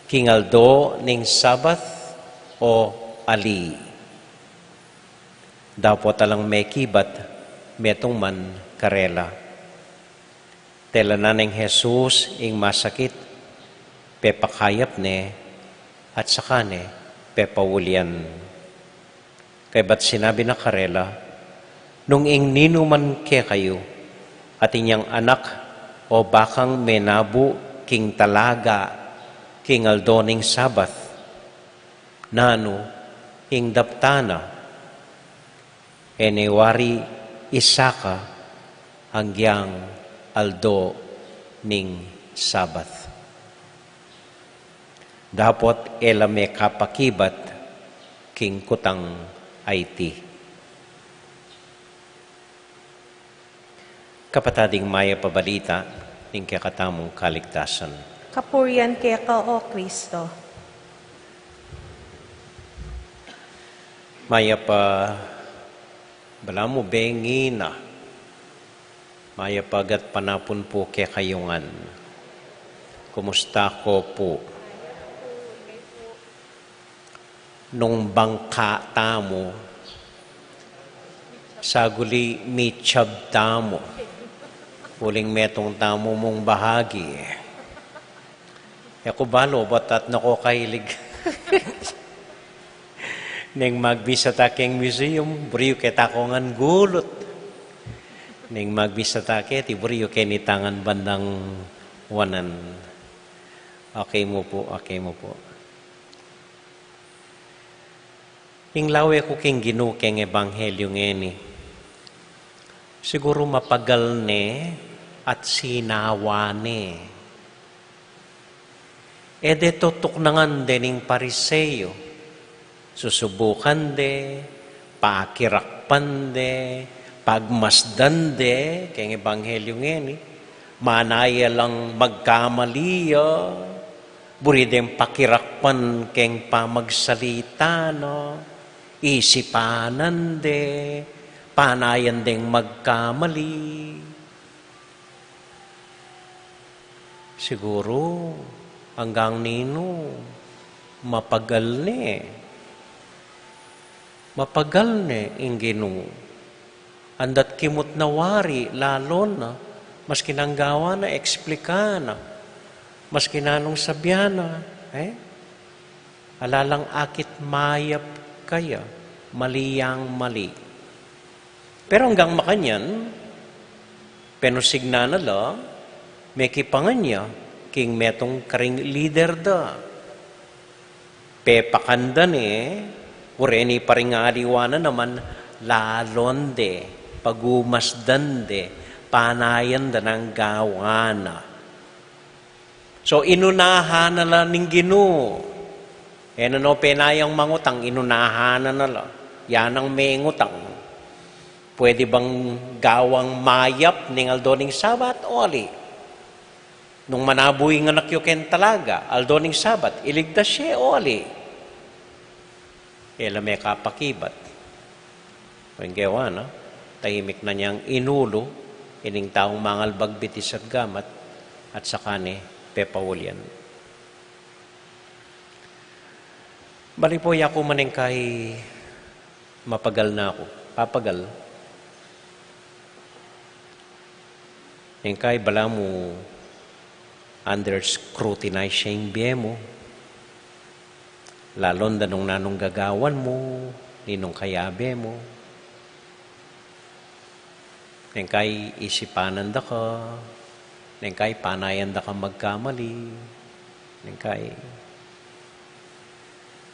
king aldo ning Sabat o ali? Dapot alang mekibat, metung man karela. Tela na neng Jesus ing masakit, pepakayap ne, at saka ne pepaulian. Kaybat sinabi na karela, nung ing ninuman kekayu atin yang anak o bakang menabu king talaga king aldo ning Sabat, nanu ing daptan na? E ne wari isaka anggiyang aldo ning Sabat. Dapot e la mekapakibat king kutang a iti. Kapatad, ing mayap a balita ning kekatamung kaligtasan. Kapurian keka, O Kristo. Mayap a balamu, bengi na. Mayap a gatpanapun pu kekayu ngan. Kumusta ko pu? Nung bangka tamu, saguli mitsab tamu, uling metung tamu mung bahagi. E ku balu, batat na ko kailig. Neng magbisita keng museum, buri yu keta ko ngan gulut. Neng magbisita keti, buri yu keni ta ngan bandang wanan. Okay mu pu, okay mu pu. Ing lawe ku king Ginu keng ebanghelyu ngeni, siguru mapagal ne at sinawa ne. E de tutuknangan de ning Pariseo, susubukan de, pakirakpan de, pagmasdan de keng ebanghelyu ngeni, manaya lang magkamali ya, buri deng pakirakpan keng pamagsalita na, isipanan de, panayan deng magkamali. Siguru, anggang ninu, mapagal ne. Mapagal ne ing Ginu. Andat kimut na wari, lalon na, maski nanu gawan na, eksplikan na, maski nanung sabian na, e? Ala lang akit mayap kaya, mali yang mali. Pero anggang makanyan, penusignan na la, mekipangan ya king metung karing lider da. Pepakan da ne, uri e ni paring aliwa na naman, lalon de, pagumasdan de, panayan da nang gawan na. So, inunahan na la ning Ginu. E na no penayang mangutang, inunahan na la. Yan ang mengutang. Pwede bang gawang mayap ning aldo ning Sabat? O ali. Nung manabu ing anak yu keng talaga, aldo ning Sabat, iligtas ye o ali? E la mekapakibat. Ing gewa na, tahimik na niyang inulu ining taung mangalbag bitis at gamat, at saka ne pepaulian. Bali pu, yaku man ing kai mapagal na ku. Papagal. Ing kai balamu under scrutinize ya ing bie mu. Lalon da nung nanung gagawan mu, ninung kayabe mu. Neng kai isipanan da ka, neng kai panayan da ka magkamali, neng kai.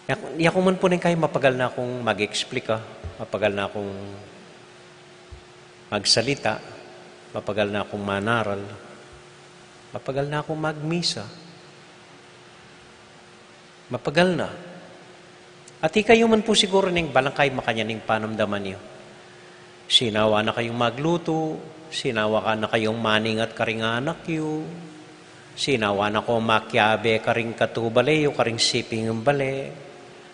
Yaku, yaku man pu neng kai mapagal na kung mag-explica, mapagal na kung magsalita, mapagal na kung manaral, mapagal na kung magmisa, mapagal na. At ikayu man pu siguru ning balangkay makanyan ing panamdaman yu. Sinawa na kayung maglutu, sinawa na kayung maningat karing anak yu, sinawa na kong makiabe karing katubale yu, karing siping bale,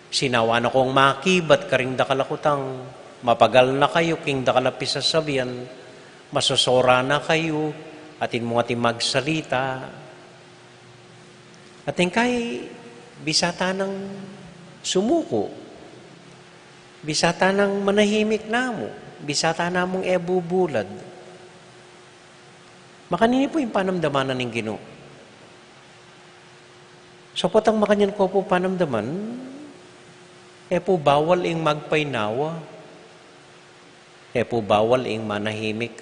sinawa na kong makibat karing dakal a kutang, mapagal na kayu king dakal a pisasabian, masosora na kayu, atin mu atin magsalita. At ing kai, bisa ta nang sumuku, bisa ta nang manahimik namu, bisa ta namung e bubulad. Makanini pu ing panamdaman na ning Ginu. So potang makanyan ko pu panamdaman, e pu bawal ing magpainawa, e pu bawal ing manahimik.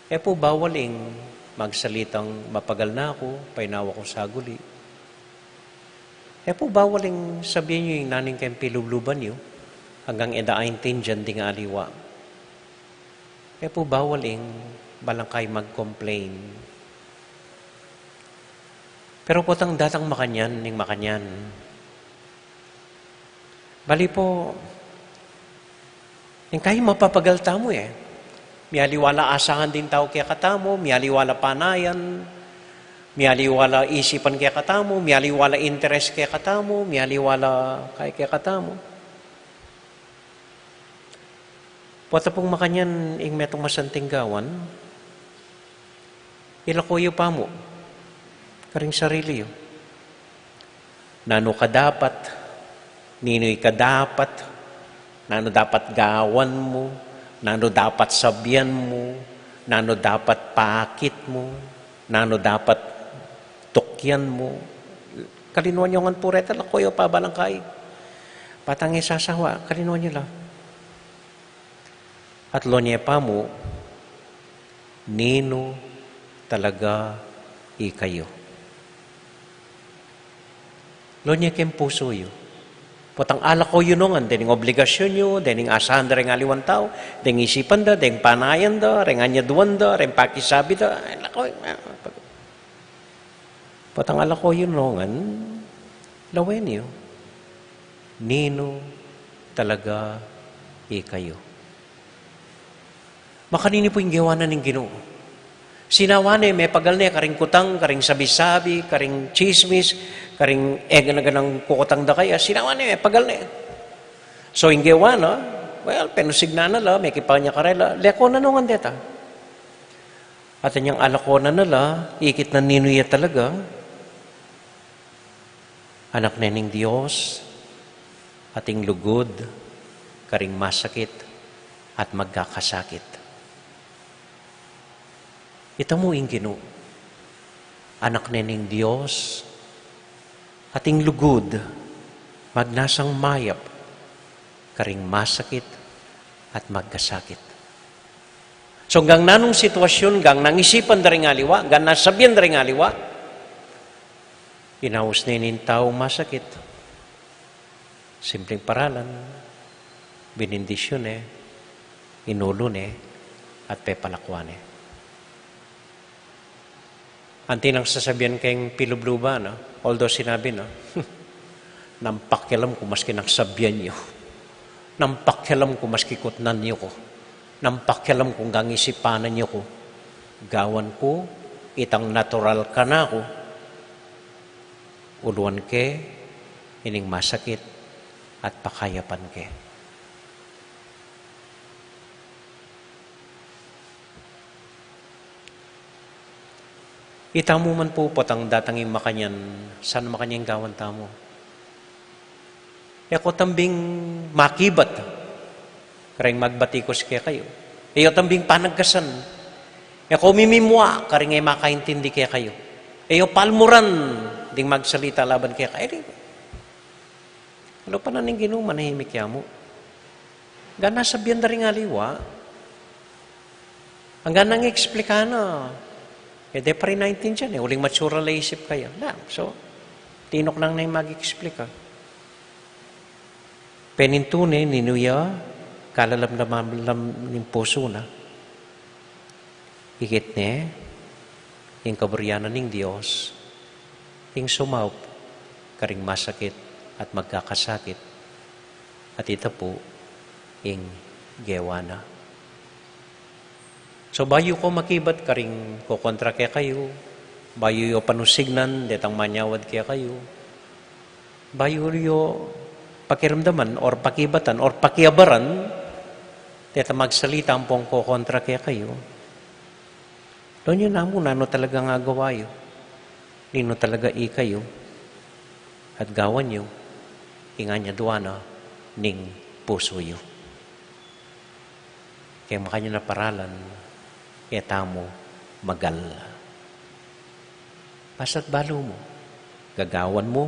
E pu bawal ing magsalitang mapagal na ku, painawa ku saguli. E pu bawal ing sabian yu ing nanu ing keng pilubluban yu, anggang e da aintindian ding aliwa. E pu bawal ing balangkay mag-complain. Pero potang datang makanyan, ning makanyan. Bali pu, ing kai mapapagal tamu e. Mialiwa la asahan ding tau kekatamu, mialiwa la panayan, mialiwa la isipan kekatamu, mialiwa la interes kekatamu, mialiwa la kai kekatamu. Pota pung makanyan ing metung masanting gawan, ilako yu pamu karing sarili yu. Nanu ka dapat, ninu ika dapat, nanu dapat gawan mu, nanu dapat sabian mu, nanu dapat pakit mu, nanu dapat tukyan mu. Kalinuan yu ngan pu reta, lako yu pa balangkay. Patang e sasawa, kalinuan yu la. At lon ye pamu, ninu talaga ikayu. Lon ye keng pusu yu. Potang alako yu ngan, dening obligasyun yu, dening asahan da ring aliwang tau, deng isipan da, deng panayan da, reng anyaduan da, reng pakisabi da, ay, lako, Potang alako yu ngan, lawen yu, ninu talaga ikayu. Makanini pu ing gewa na ning Ginu. Sinawa ne, mepagal ne karing kutang, karing sabi-sabi, karing chismis, karing e gana-ganang kukutang da kaya, sinawa ne, mepagal ne. So, ing gewa na, well, penusignan na la, mekipa ne karela, leko na ngan deta. At inyang alako na la, ikit na ninu ya talaga, anak ne ning Dios, ating lugud karing masakit at magkakasakit. Itamu ing Ginu, anak ne ning Dios, ating lugud, magnasang mayap karing masakit at magkasakit. So, anggang nanung sitwasyun, anggang nanu ing isipan da ring aliwa, anggang nanu ing sabian da ring aliwa, inaus ne ning taung masakit, simpleng paralan, binindisyon ne, inulu ne, at pepalakwan ne. Anti nang sasabian keng pilubluban, no? Although sinabi, no? Nanu pakialam ku maski nanu ing sabian yu. Nanu pakialam ku maski kutnan yu ku. Nanu pakialam ku anggang isipan yu ku. Gawan ku, itang natural kanaku. Uluan ke ining masakit at pakayapan ke. Itamu man pu, potang datang ing makanyan, sana makanyan gawan tamu. E ko tambing makibat kareng magbatikos kekayu. E yo tambing panagkasan. E ko mimimua kareng e makaintindi kekayu. E yo palmuran ding magsalita laban kekayu. E di, ano pa na ning Ginu, manahimik ya mu. Anggang nanu ing sabian da ring aliwa, anggang nanu ing eksplika na, e de pa rin naintindian e, uling matsura la isip kaya. Na, so, tinuk nang nanu ing mag-eksplika. Penintune, ninu ya kalalam na malam ning pusu na. Ikit ne ing kaburian na ning Dios, ing sumaup karing masakit at magkakasakit, at ita pu ing gewa na. So, bayu ko makibat karing kokontra kekayu, bayu yo panusignan detang manyawad kekayu, bayu yo pakiramdaman or pakibatan or pakiabaran detang magsalita ampong kokontra kekayu, lawen yu namu nanu talagang agawa yu, ninu talaga ikayu, at gawan yu ing anyadwan na ning pusu yu. Keng makanyan a paralan, e tamu magalala. Basta't balu mu, gagawan mu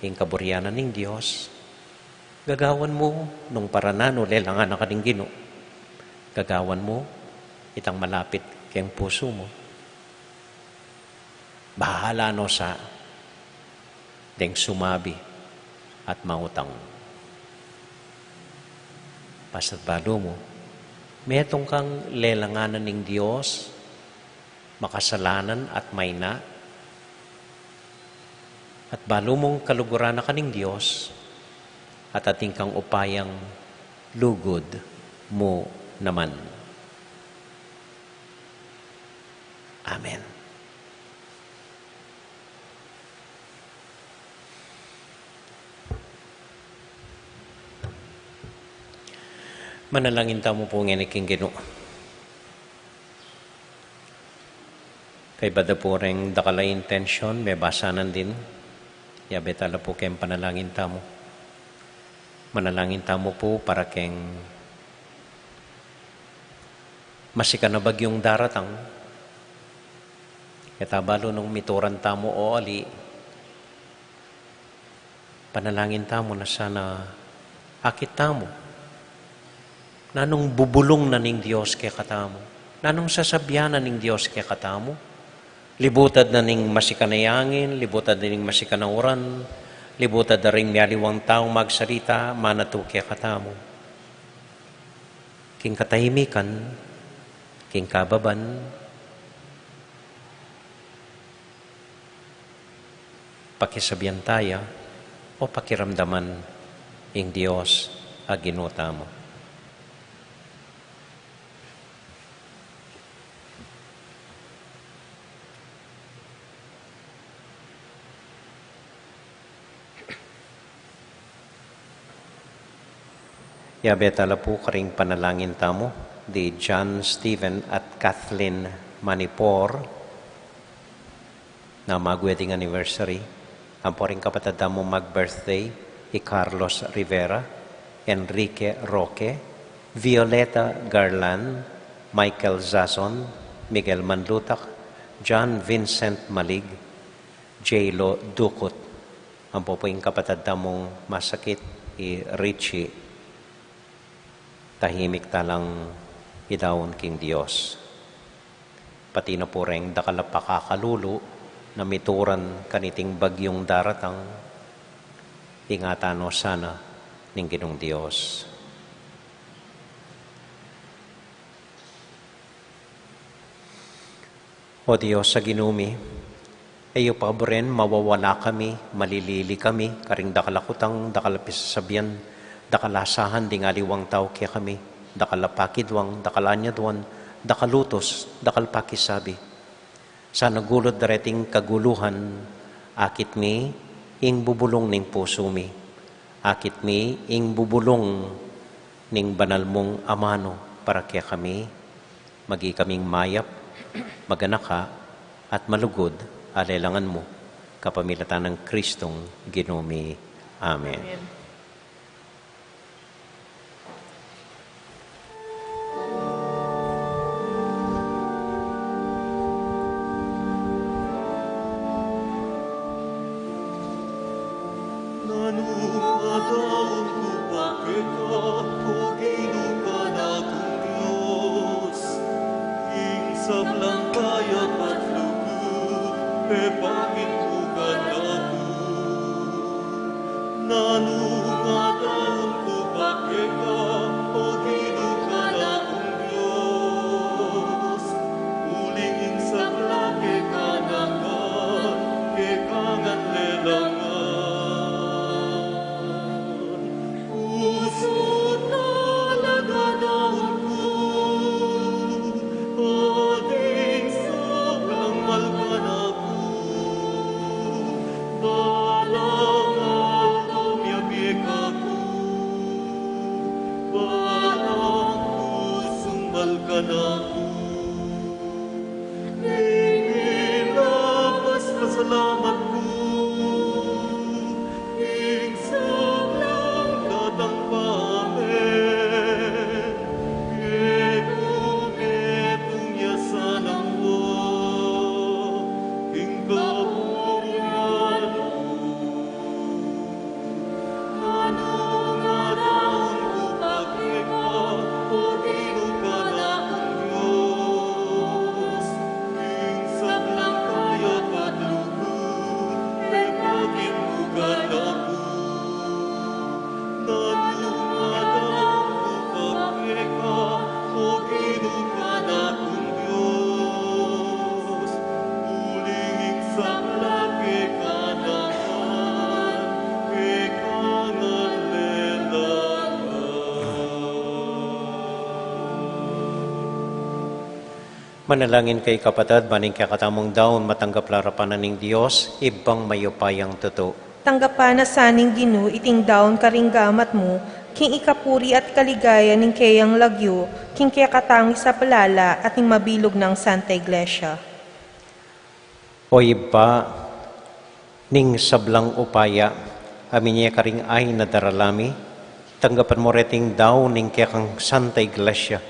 ing kaburian na ning Dios, gagawan mu nung para nanu lelangan na ka ning Ginu, gagawan mu itang malapit keng pusu mu. Bahala no sa deng sumabi at mautang. Basta't balu mu, metung kang lelangan na ning Dios, makasalanan at mayna, at balu mung kaluguran na ka ning Dios, at atin kang upayang lugud mu naman. Amen. Manalangin tamu pu ngeni king Ginu. Kaybat da pu reng dakal a intention, mebasa na din. Yabe tala pu keng panalangin tamu. Manalangin tamu pu para keng masikan a bagyung daratang. E ta balu nung mituran tamu o ali. Panalangin tamu na sana akit tamu nanung bubulung na ning Dios kekatamu, nanung sasabian na ning Dios kekatamu. Libutad na ning masikan a angin, libutad na ning masikan a uran, libutad na ring mialiwang taung magsalita, manatu kekatamu. King katahimikan, king kababan, pakisabian taya o pakiramdaman ing Dios a Ginu tamu. Yabe tala pu karing panalangin tamu di John Steven at Kathleen Manipor na mag-wedding anniversary, ampo ring kapatad tamu mag-birthday, i Carlos Rivera, Enrique Roque, Violeta Garland, Michael Zazon, Miguel Manlutak, John Vincent Malig, J-Lo Ducut, ampo pu ing kapatad tamung masakit, i Richie. Tahimik talang idaun king Dios. Pati na pu reng dakal a pakakalulu na mituran kaniting bagyung daratang, ingatan no sana ning Ginung Dios. O Dios a Ginu mi, e yu paburen mawawala kami, malilili kami karing dakal a kutang, dakal a pisasabian, dakal a asahan ding aliwang tau kekami, dakal a pakidwang, dakal a anyaduan, dakal a utus, dakal a pakisabi. Sana gulut dareting kaguluhan, akit mi ing bubulung ning pusu mi, akit mi ing bubulung ning banal mung amanu para kekami, magi kaming mayap, maganaka, at malugud a lelangan mu, kapamilatan nang Kristong Ginu mi. Amen. Amen. Nanu adaun ku pa keka, O Ginu, kanakung Dios? Ing sablang kayap at lugud, e pangit mu kanaku. Nanu adaun ku pa keka, O Salamat ku, ing sablang katang pame, kekung metung ya sanang wa, ing kapupunan. Nanu nga daun ku pa keka, o Ginu kang Dios, ing sablang kayapat lugud, e pakipugan da ku. Nanu nga daun ku pa keka, o Ginu kang Dios, uling ing sabla keka naman, keka ngan lelang. Manalangin kayu, kapatad, ban ing kekatamung daun matanggap la arapan ning Dios, Ibpang mayupayang tutu. Tanggapan na sa ning Ginu iting daun karing gamat mu, king ikapuri at kaligayan ning keyang lagyu, king kekatang isaplala at ning mabilug nang Santa Iglesia. O Ibpa, ning sablang upaya a minie karing ain a daralan mi, tanggapan mu reting daun ning kekang Santa Iglesia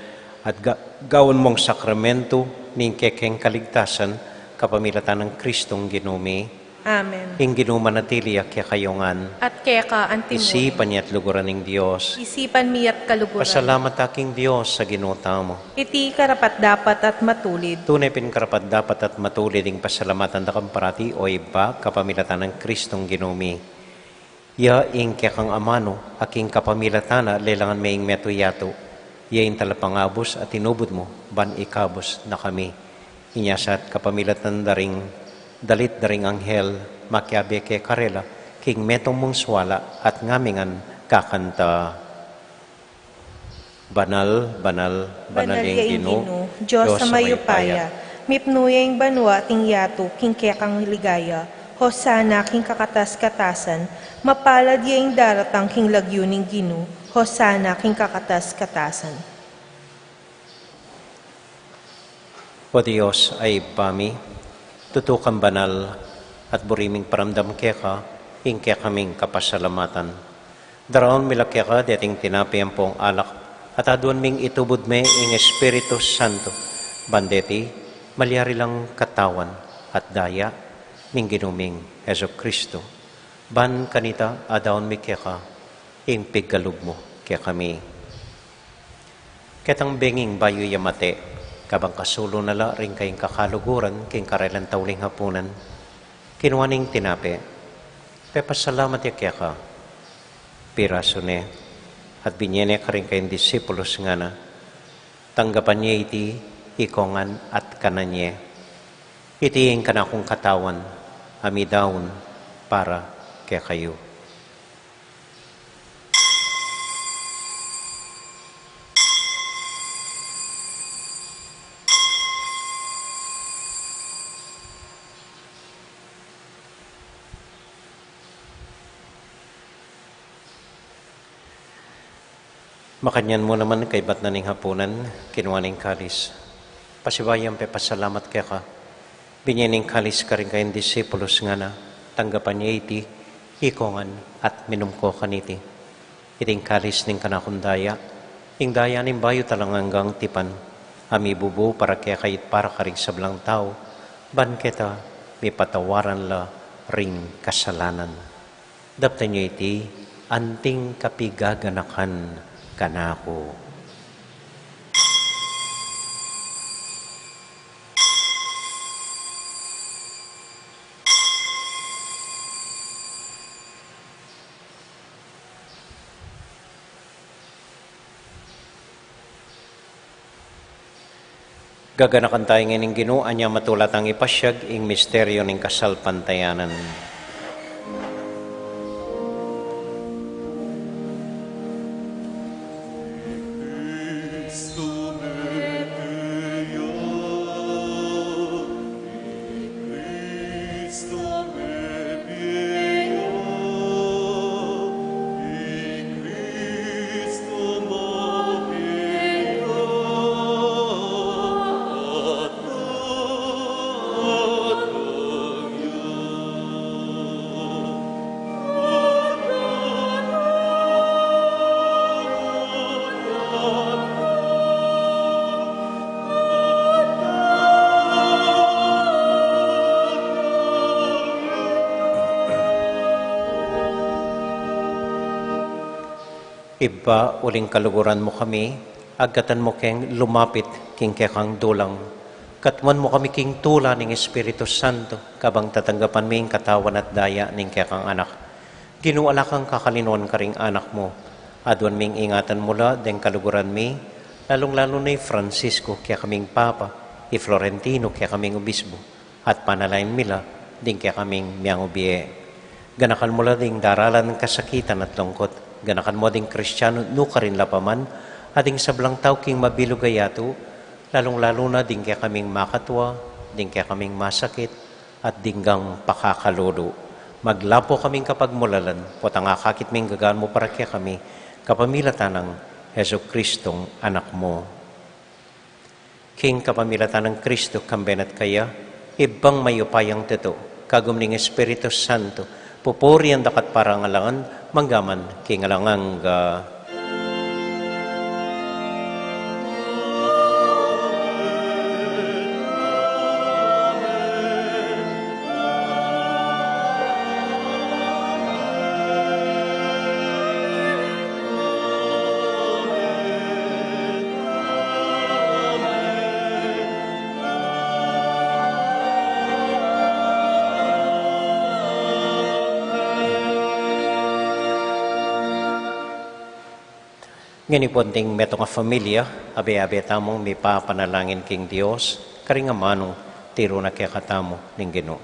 at ga-, gawan mung sakramentu ning kekeng kaligtasan kapamilatan nang Kristong Ginu mi. Amen. Ing Ginu manatili ya kekayu ngan. At keka antimurin. Isipan ya at luguran ning Dios. Isipan mi ya't kaluguran. Pasalamat ta king Dios a Ginu tamu. Iti karapat-dapat at matulid. Tune pin karapat-dapat at matulid ing pasalamatan da kang parati, o Ibpa, kapamilatan nang Kristong Ginu mi. Ya ing kekang amanu, a king kapamilatan na lelangan me ing metung yatu. Ya ing talapangabus a tinubud mu, ban ikabus na kami. Inya sa at kapamilatan da ring dalit da ring anghel, makiabe ke karela king metung mung suala at ngami ngan kakanta. Banal, banal, banal ya ing Ginu, Dios a mayupaya. Mipnu ya ing banua at ing yatu king kekang ligaya. Hosana king kakatas-katasan. Mapalad ya ing daratang king lagyu ning Ginu. Hosana king kakatas-katasan. O Dios a Ibpa mi, tutu kang banal, at buri ming paramdam keka ing kekaming kapasalamatan. Daraun mi la keka deting tinape ampong alak, at aduan ming itubud me ing Espiritu Santo, ban deti malyari lang katawan at daya ning Ginu ming Jesucristo. Ban kanita adaun mi keka ing pigkalub mu kekami. Ketang benging bayu ya mate, kabang kasulu na la ring kayang kakaluguran king karelang tauling hapunan, kinua ne ing tinape, pepasalamat ya keka, pirasu ne, at binie ne karing kayang disipulus, ngana: Tanggapan ye iti, ikongan at kanan ye. Iti ing kanakung katawan, a midaun para kekayu. Makanyan mu naman, kaybat na ning hapunan, kinua ne ing kalis, pasibayu yang pepasalamat keka, binie ne ing kalis karing kayang disipulus, ngana: Tanggapan ye iti, ikongan at minum ko kaniti. Iti ing kalis ning kanakung daya, ing daya ning bayu at alang anggang tipan, a mibubu para kekayu at para karing sablang tau, ban keta mipatawaran la ring kasalanan. Daptan ye iti anting kapigaganakan kanaku. Gaganakan tamu ngening Ginu, anya matula tang ipasiag ing misteryu ning kasalpantayanan. Ibpa, uling kaluguran mu kami, agkatan mu keng lumapit king kekang dulang. Katmuan mu kami king tula ning Espiritu Santo, kabang tatanggapan mi ing katawan at daya ning kekang Anak. Ginu, ala kang kakalinuan karing anak mu. Aduan ming ingatan mu la deng kaluguran mi, lalung-lalu na i Francisco, kekaming Papa, i Florentino, kekaming Obispo, at panalangin mi la ding kekaming miyangubie. Ganakan mu la ding daralan kasakitan at lungkut. Ganakan mu ding Kristiano nukarin la pa man, at ding sablang tau king mabilug a yatu, lalung-lalu na ding kekaming makatua, ding kekaming masakit, at ding gang pakakalulu. Maglapo kaming kapagmulalan, potang akakit ming gagaan mu para kekami, kapamilatan nang Jesucristong Anak mu. King kapamilatan nang Kristo, kambe na at kaya, Ibpang mayupayang tutu, kagum ning Espiritu Santo, pupurian da ka at parangalan, manggaman king alang angga. Ngeni pung ding metung a familia, abe-abe tamung mipapanalangin king Dios, karing amanung tiru na kekatamu ning Ginu.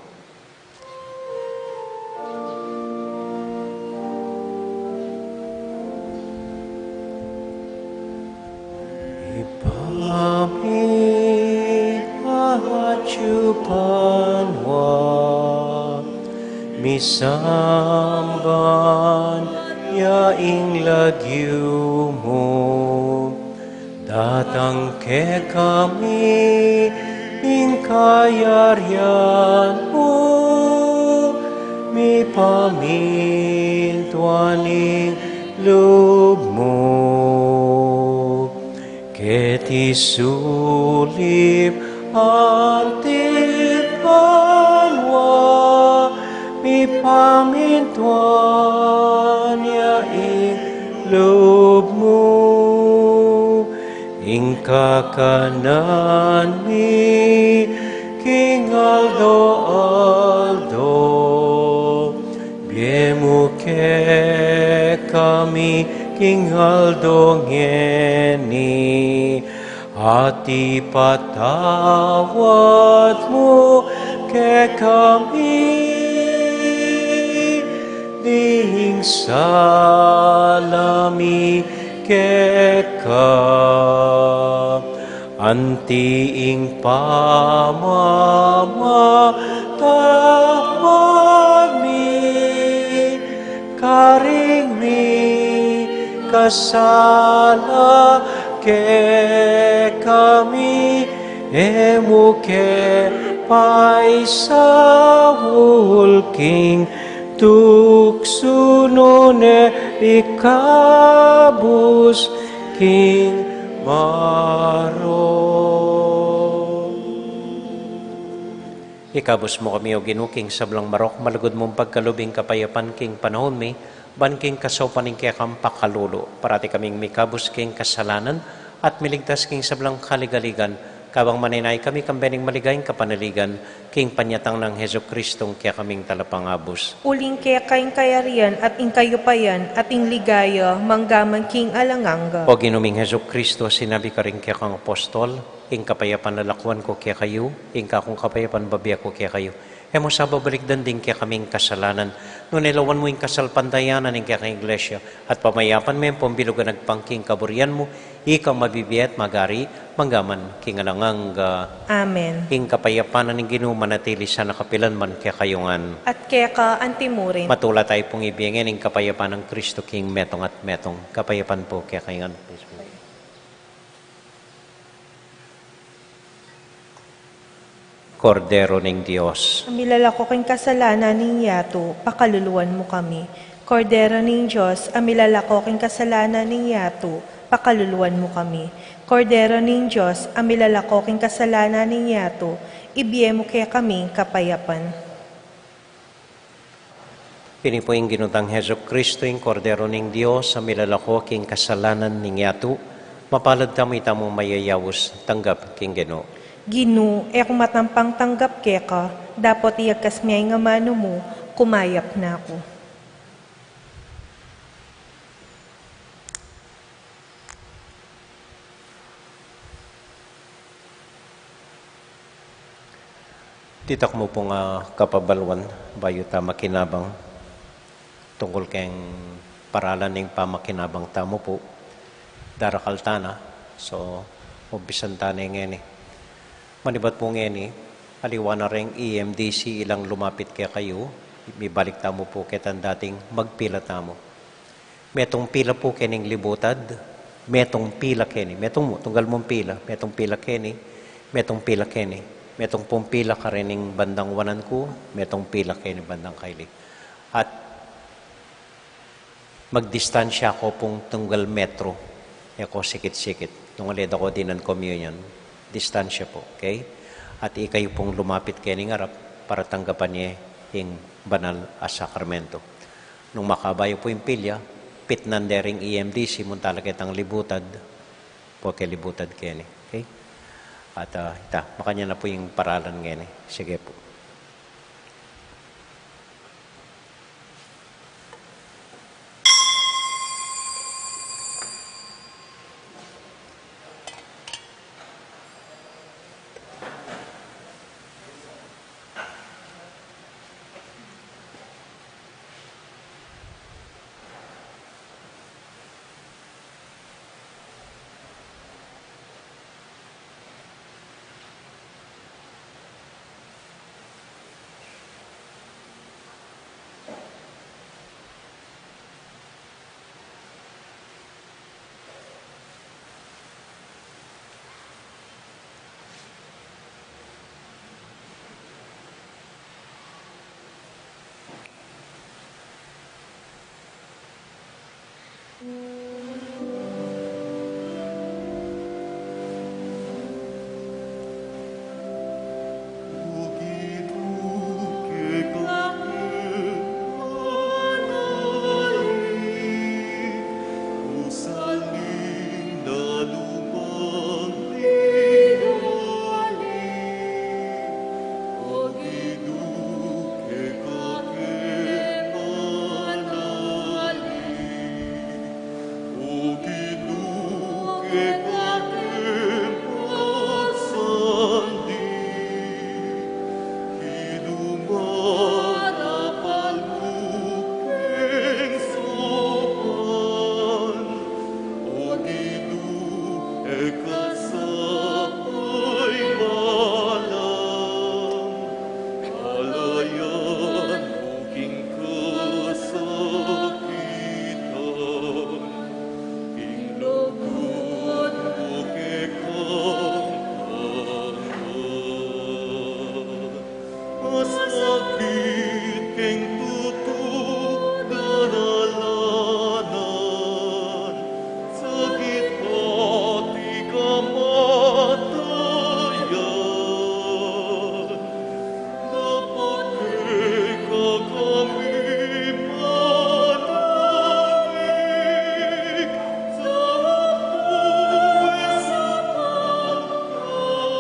Ibpa mi, atsu ka banua, misamban ya ing lagyu mu, datang kekami ing kayarian mu, mipamintuan ing lub mu keti sulip anti banua. Mipamintuan ya ing lub mu, ing kakanan mi king aldo-aldo, ibie mu kekami king aldo ngeni, at ipatawad mu kekami ding sala mi keka, anti ing pamamatawad mi karing mikasala kekami, e mu ke paisaul king tuksu, nune ikabus king marok. Ikabus mu kami, O Ginu, king sablang marok, malugud mung pagkalub ing kapayapan king panaun mi, ban king kasaupan ning kekang pakalulu, parati kaming mikabus king kasalanan, at miligtas king sablang kaligaligan, kabang manenaya kami kambe ning maligayang kapanaligan, king panyatang nang Jesucristong kekaming Talapangabus. Uling keka ing kayarian, at ing kayupayan, at ing ligaya, manggaman king alang angga. O Ginu ming Jesucristo, sinabi karing kekang apostol, Ing kapayapan lalakuan ku kekayu, ing kakung kapayapan bibie ku kekayu. E mu sa babalikdan ding kekaming kasalanan, nune lawan mu ing kasalpantayanan ning kekang Iglesia, at pamayapan me ampong bilug a agpang king kaburian mu, ika mabibie at magari, manggaman king alang angga. Amen. Ing kapayapan ning Ginu manatili sana kapilan man kekayu ngan. At keka antimurin. Matula tayu pung ibie ngeni ing kapayapan nang Kristo king metung at metung. Kapayapan pu kekayu ngan. Kordero ning Dios, a milalako king kasalanan ning yatu, pakaluluan mu kami. Kordero ning Dios, a milalako king kasalanan ning yatu, pakaluluan mu kami. Kordero ning Dios, a milalako king kasalanan ning yatu, ibie mu kekami ing kapayapan. Ini pu ing Ginu tang Jesucristo, ing Kordero ning Dios, a milalako king kasalanan ning yatu. Mapalad tamu, itamu mayayaus tanggap king Ginu. Ginu, e ku matampang tanggap keka, dapot iyagkas me ing amanu mu, kumayap na ku. Ditak mu pung, ah, kapabaluan, bayu ta makinabang tungkul keng paralan ning pamakinabang tamu pu, darakal ta na. So, umpisan ta ne ngeni. Manibat pu ngeni, aliwa na reng E M D C ilang lumapit kekayu, mibalik tamu pu ketang dating magpila tamu. Metung pila pu kening libutad, metung pila keni, metung mu, tunggal mung pila, metung pila keni, metung pila keni, metung pung pila karening bandang wanan ku, metung pila keni bandang kaili. At magdistansya ko pung tunggal metro, e ko sikit-sikit. Nung aleda ko dinan communion, distansya pu, okay? At ikayu pung lumapit kening arap para tanggapan ye ing banal a sakramento. Nung makaba yu pu ing pilya, pitnan de ring E M D C, munta la ketang libutad, purke libutad keni, okay? At, ah, ita, makanyan na pu ing paralan ngeni. Sige pu. Masakit keng tutu daralanan, sakit pati kamatayan. Dapat keka kami manahimik, sa puwes at panganib.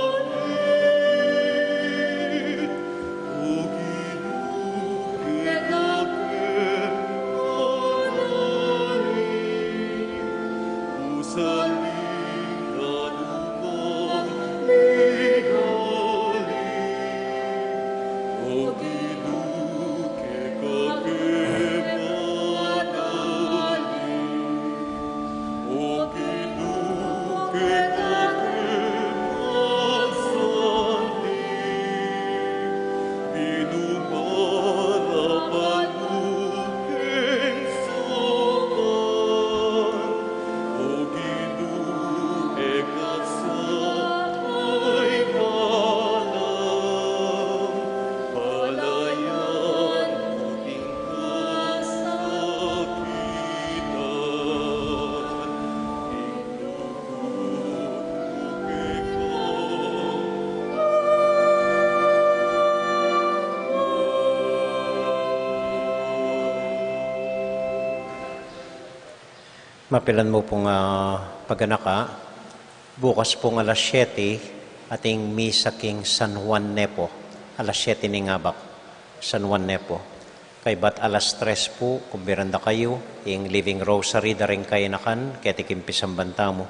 Mapilan mu pung, ah, paganaka, bukas pung alas siyete, ating misa king San Juan Nepo, alas siyete ning abak, San Juan Nepo. Kaybat alas tres pu, kung miran da kayu, ing Living Rosary da ring kayanakan, keti king pisamban tamu.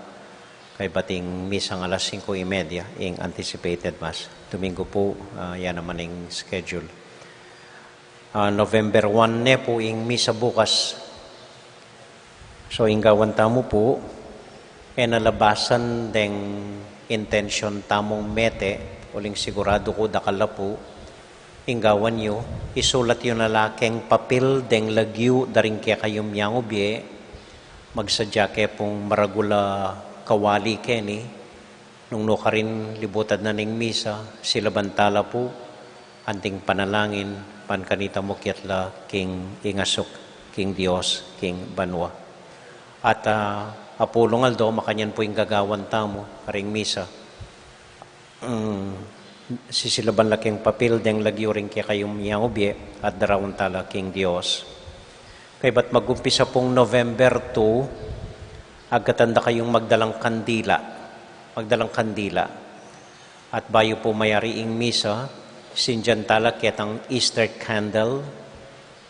Kaybat ing misang alas singko y media, ing anticipated Mass. Domingo pu, ah, ya naman ing schedule. Ah, November one ne pu ing misa bukas. So, ing gawan tamu pu, e na labasan deng intensyon tamung mete, uling siguradu ku dakal la pu, ing gawan yu, isulat yu na la keng papil deng lagyu da ring kekayung miangubie, magsadya ke pung maragul a kawali keni, nung nukarin libutad na ning misa, silaban ta la pu, anting panalangin, ban kanita mukyat la king ingasuk, king Dios, king banua. At, ah, apulung aldo, makanyan pu ing gagawan tamu, karing misa. Mm, sisilaban la keng papil deng lagyu ring kekayung miangubie, at daraun ta la king Dios. Kaybat magumpisa pung November two, agkatan da kayung magdalang kandila. Magdalang kandila. At bayu pu mayari ing misa, sindian ta la ketang Easter candle,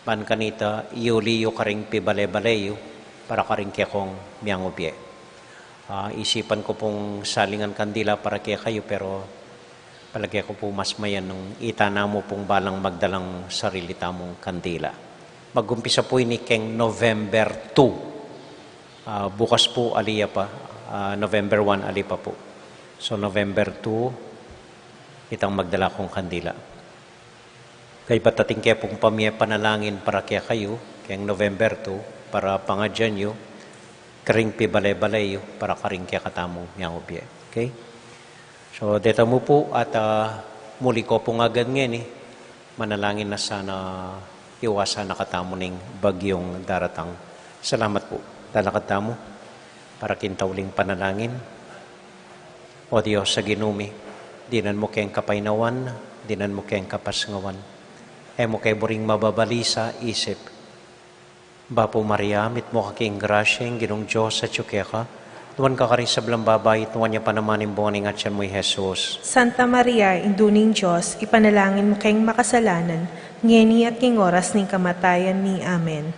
ban kanita, iyuli yu karing pibale-bale yu, para karing kekong miangubie. Ah, isipan ku pung salingan kandila para kekayu, pero palage ku pu mas mayan nung ita namu pung balang magdalang sarili tamung kandila. Magumpisa pu ini keng November two. Ah, bukas pu, ali ya pa, ah, November one, ali pa pu. So, November two, itang magdala kung kandila. Kaybat atin ke pung pamie panalangin para kekayu, keng November two, para pangadyan yu, karing pibale-bale yu, para karing kekatamung miangubie. Okay? So, deta mu pu, at, ah, muli ko pung agan ngeni, manalangin na sana iwasan na katamu ning bagyung daratang. Salamat pu. Lalakad tamu para king tauling panalangin. O Dios a Ginu mi, dinan mu keng kapaynawan, dinan mu keng kapasngawan. E mu ke buring mababalisa isip. Bapu Maria, mitmu ka king grasya, ing Ginung Dios atyu keka. Nuan ka karing sablang babai, at nuan ya pa naman ing bunga ning atyan mu, i Jesus. Santa Maria, Indu ning Dios, ipanalangin mu keng makasalanan, ngeni at king oras ning kamatayan mi. Amen.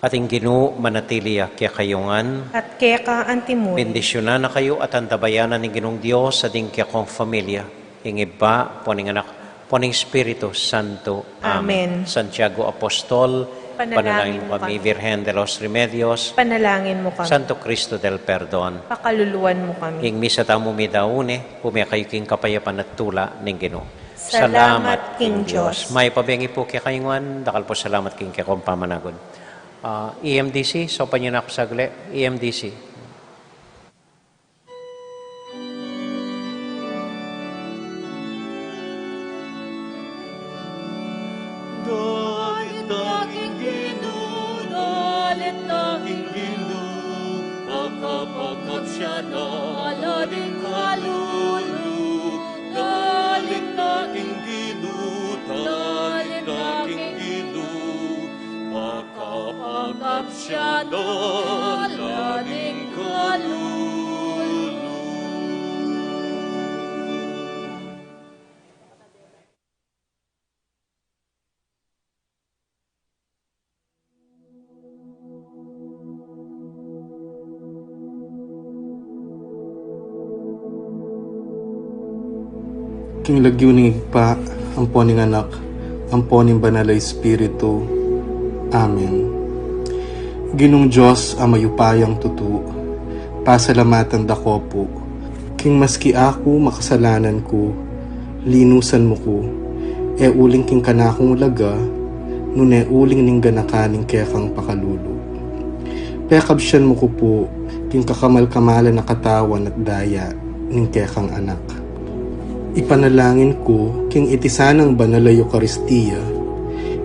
At ing Ginu manatili ya kekayu ngan. At keka antimurin. Bendisyunan na kayu at antabayanan ning Ginung Dios a ding kekong familia, ing Ibpa, ampo ning Anak, ampo ning Espiritu Santo. Amen. Amen. Santiago Apostol, panalangin mu kami. Virgen de los Remedios, panalangin mu kami. Santo Cristo del Perdon, pakaluluan mu kami. Ing misa tamu midaun ne, ume kayu king kapayapan at tula ning Ginu. Salamat king Dios. Mayap a bengi pu kekayu ngan, dakal pu salamat king kekong pamanagun. Ah, E M D C, saupan yu na ku sagli, E M D C. Dalit na king Ginu, dalit na king Ginu, pakapakapsya na la ding kalulu. Dalit na king Ginu, dalit na king Ginu, pakapakapsya na la ding kalulu. King lagyu ning Ibpa, ampo ning Anak, ampo ning Banal a Espiritu. Amen. Ginung Dios a mayupayang tutu, pasalamatan da ko pu, king maski aku makasalanan ku, linusan mu ku, e uling king kanakung laga, nune uling ning ganakan ning kekang pakalulu. Pekabsian mu ku pu king kakamal-kamalan a katawan at daya ning kekang Anak. Ipanalangin ku king iti sanang banal a Eukaristia,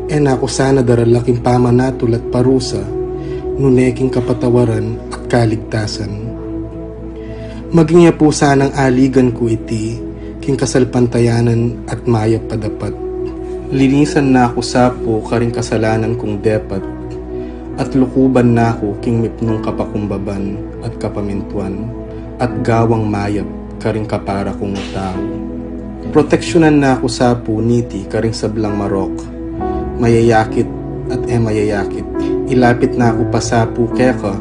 e na ku sana darala king pamanatul at parusa, nune king kapatawaran at kaligtasan. Maging ya pu sanang aligan ku iti king kasalpantayanan at mayap a dapat. Linisan na ku sa pu karing kasalanan kung depat, at lukuban na ku king mipnung kapakumbaban at kapamintuan, at gawang mayap karing kapara kung tau. Proteksyunan na ku sa pu niti karing sablang marok, mayayakit at e mayayakit. Ilapit na ku pa sa pu keka,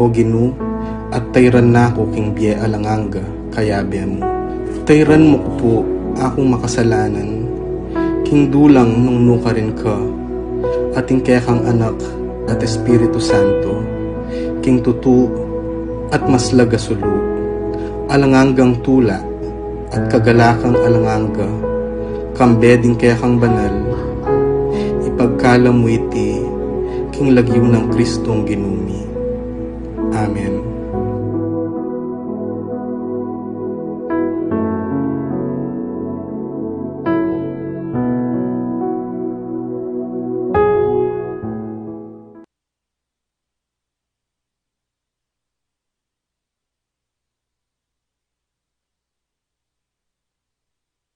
O Ginu, at tayran na ku king bie alang angga kayabe mu. Tayran mu ku pu akung makasalanan king dulang nung nukarin ka, at ing kekang Anak at Espiritu Santo, king tutu at maslag a sulu, alang anggang tula at kagalakan alang angga, kambe ding kekang banal, ipagkalam mu iti king lagyu nang Kristong Ginu mi. Amen.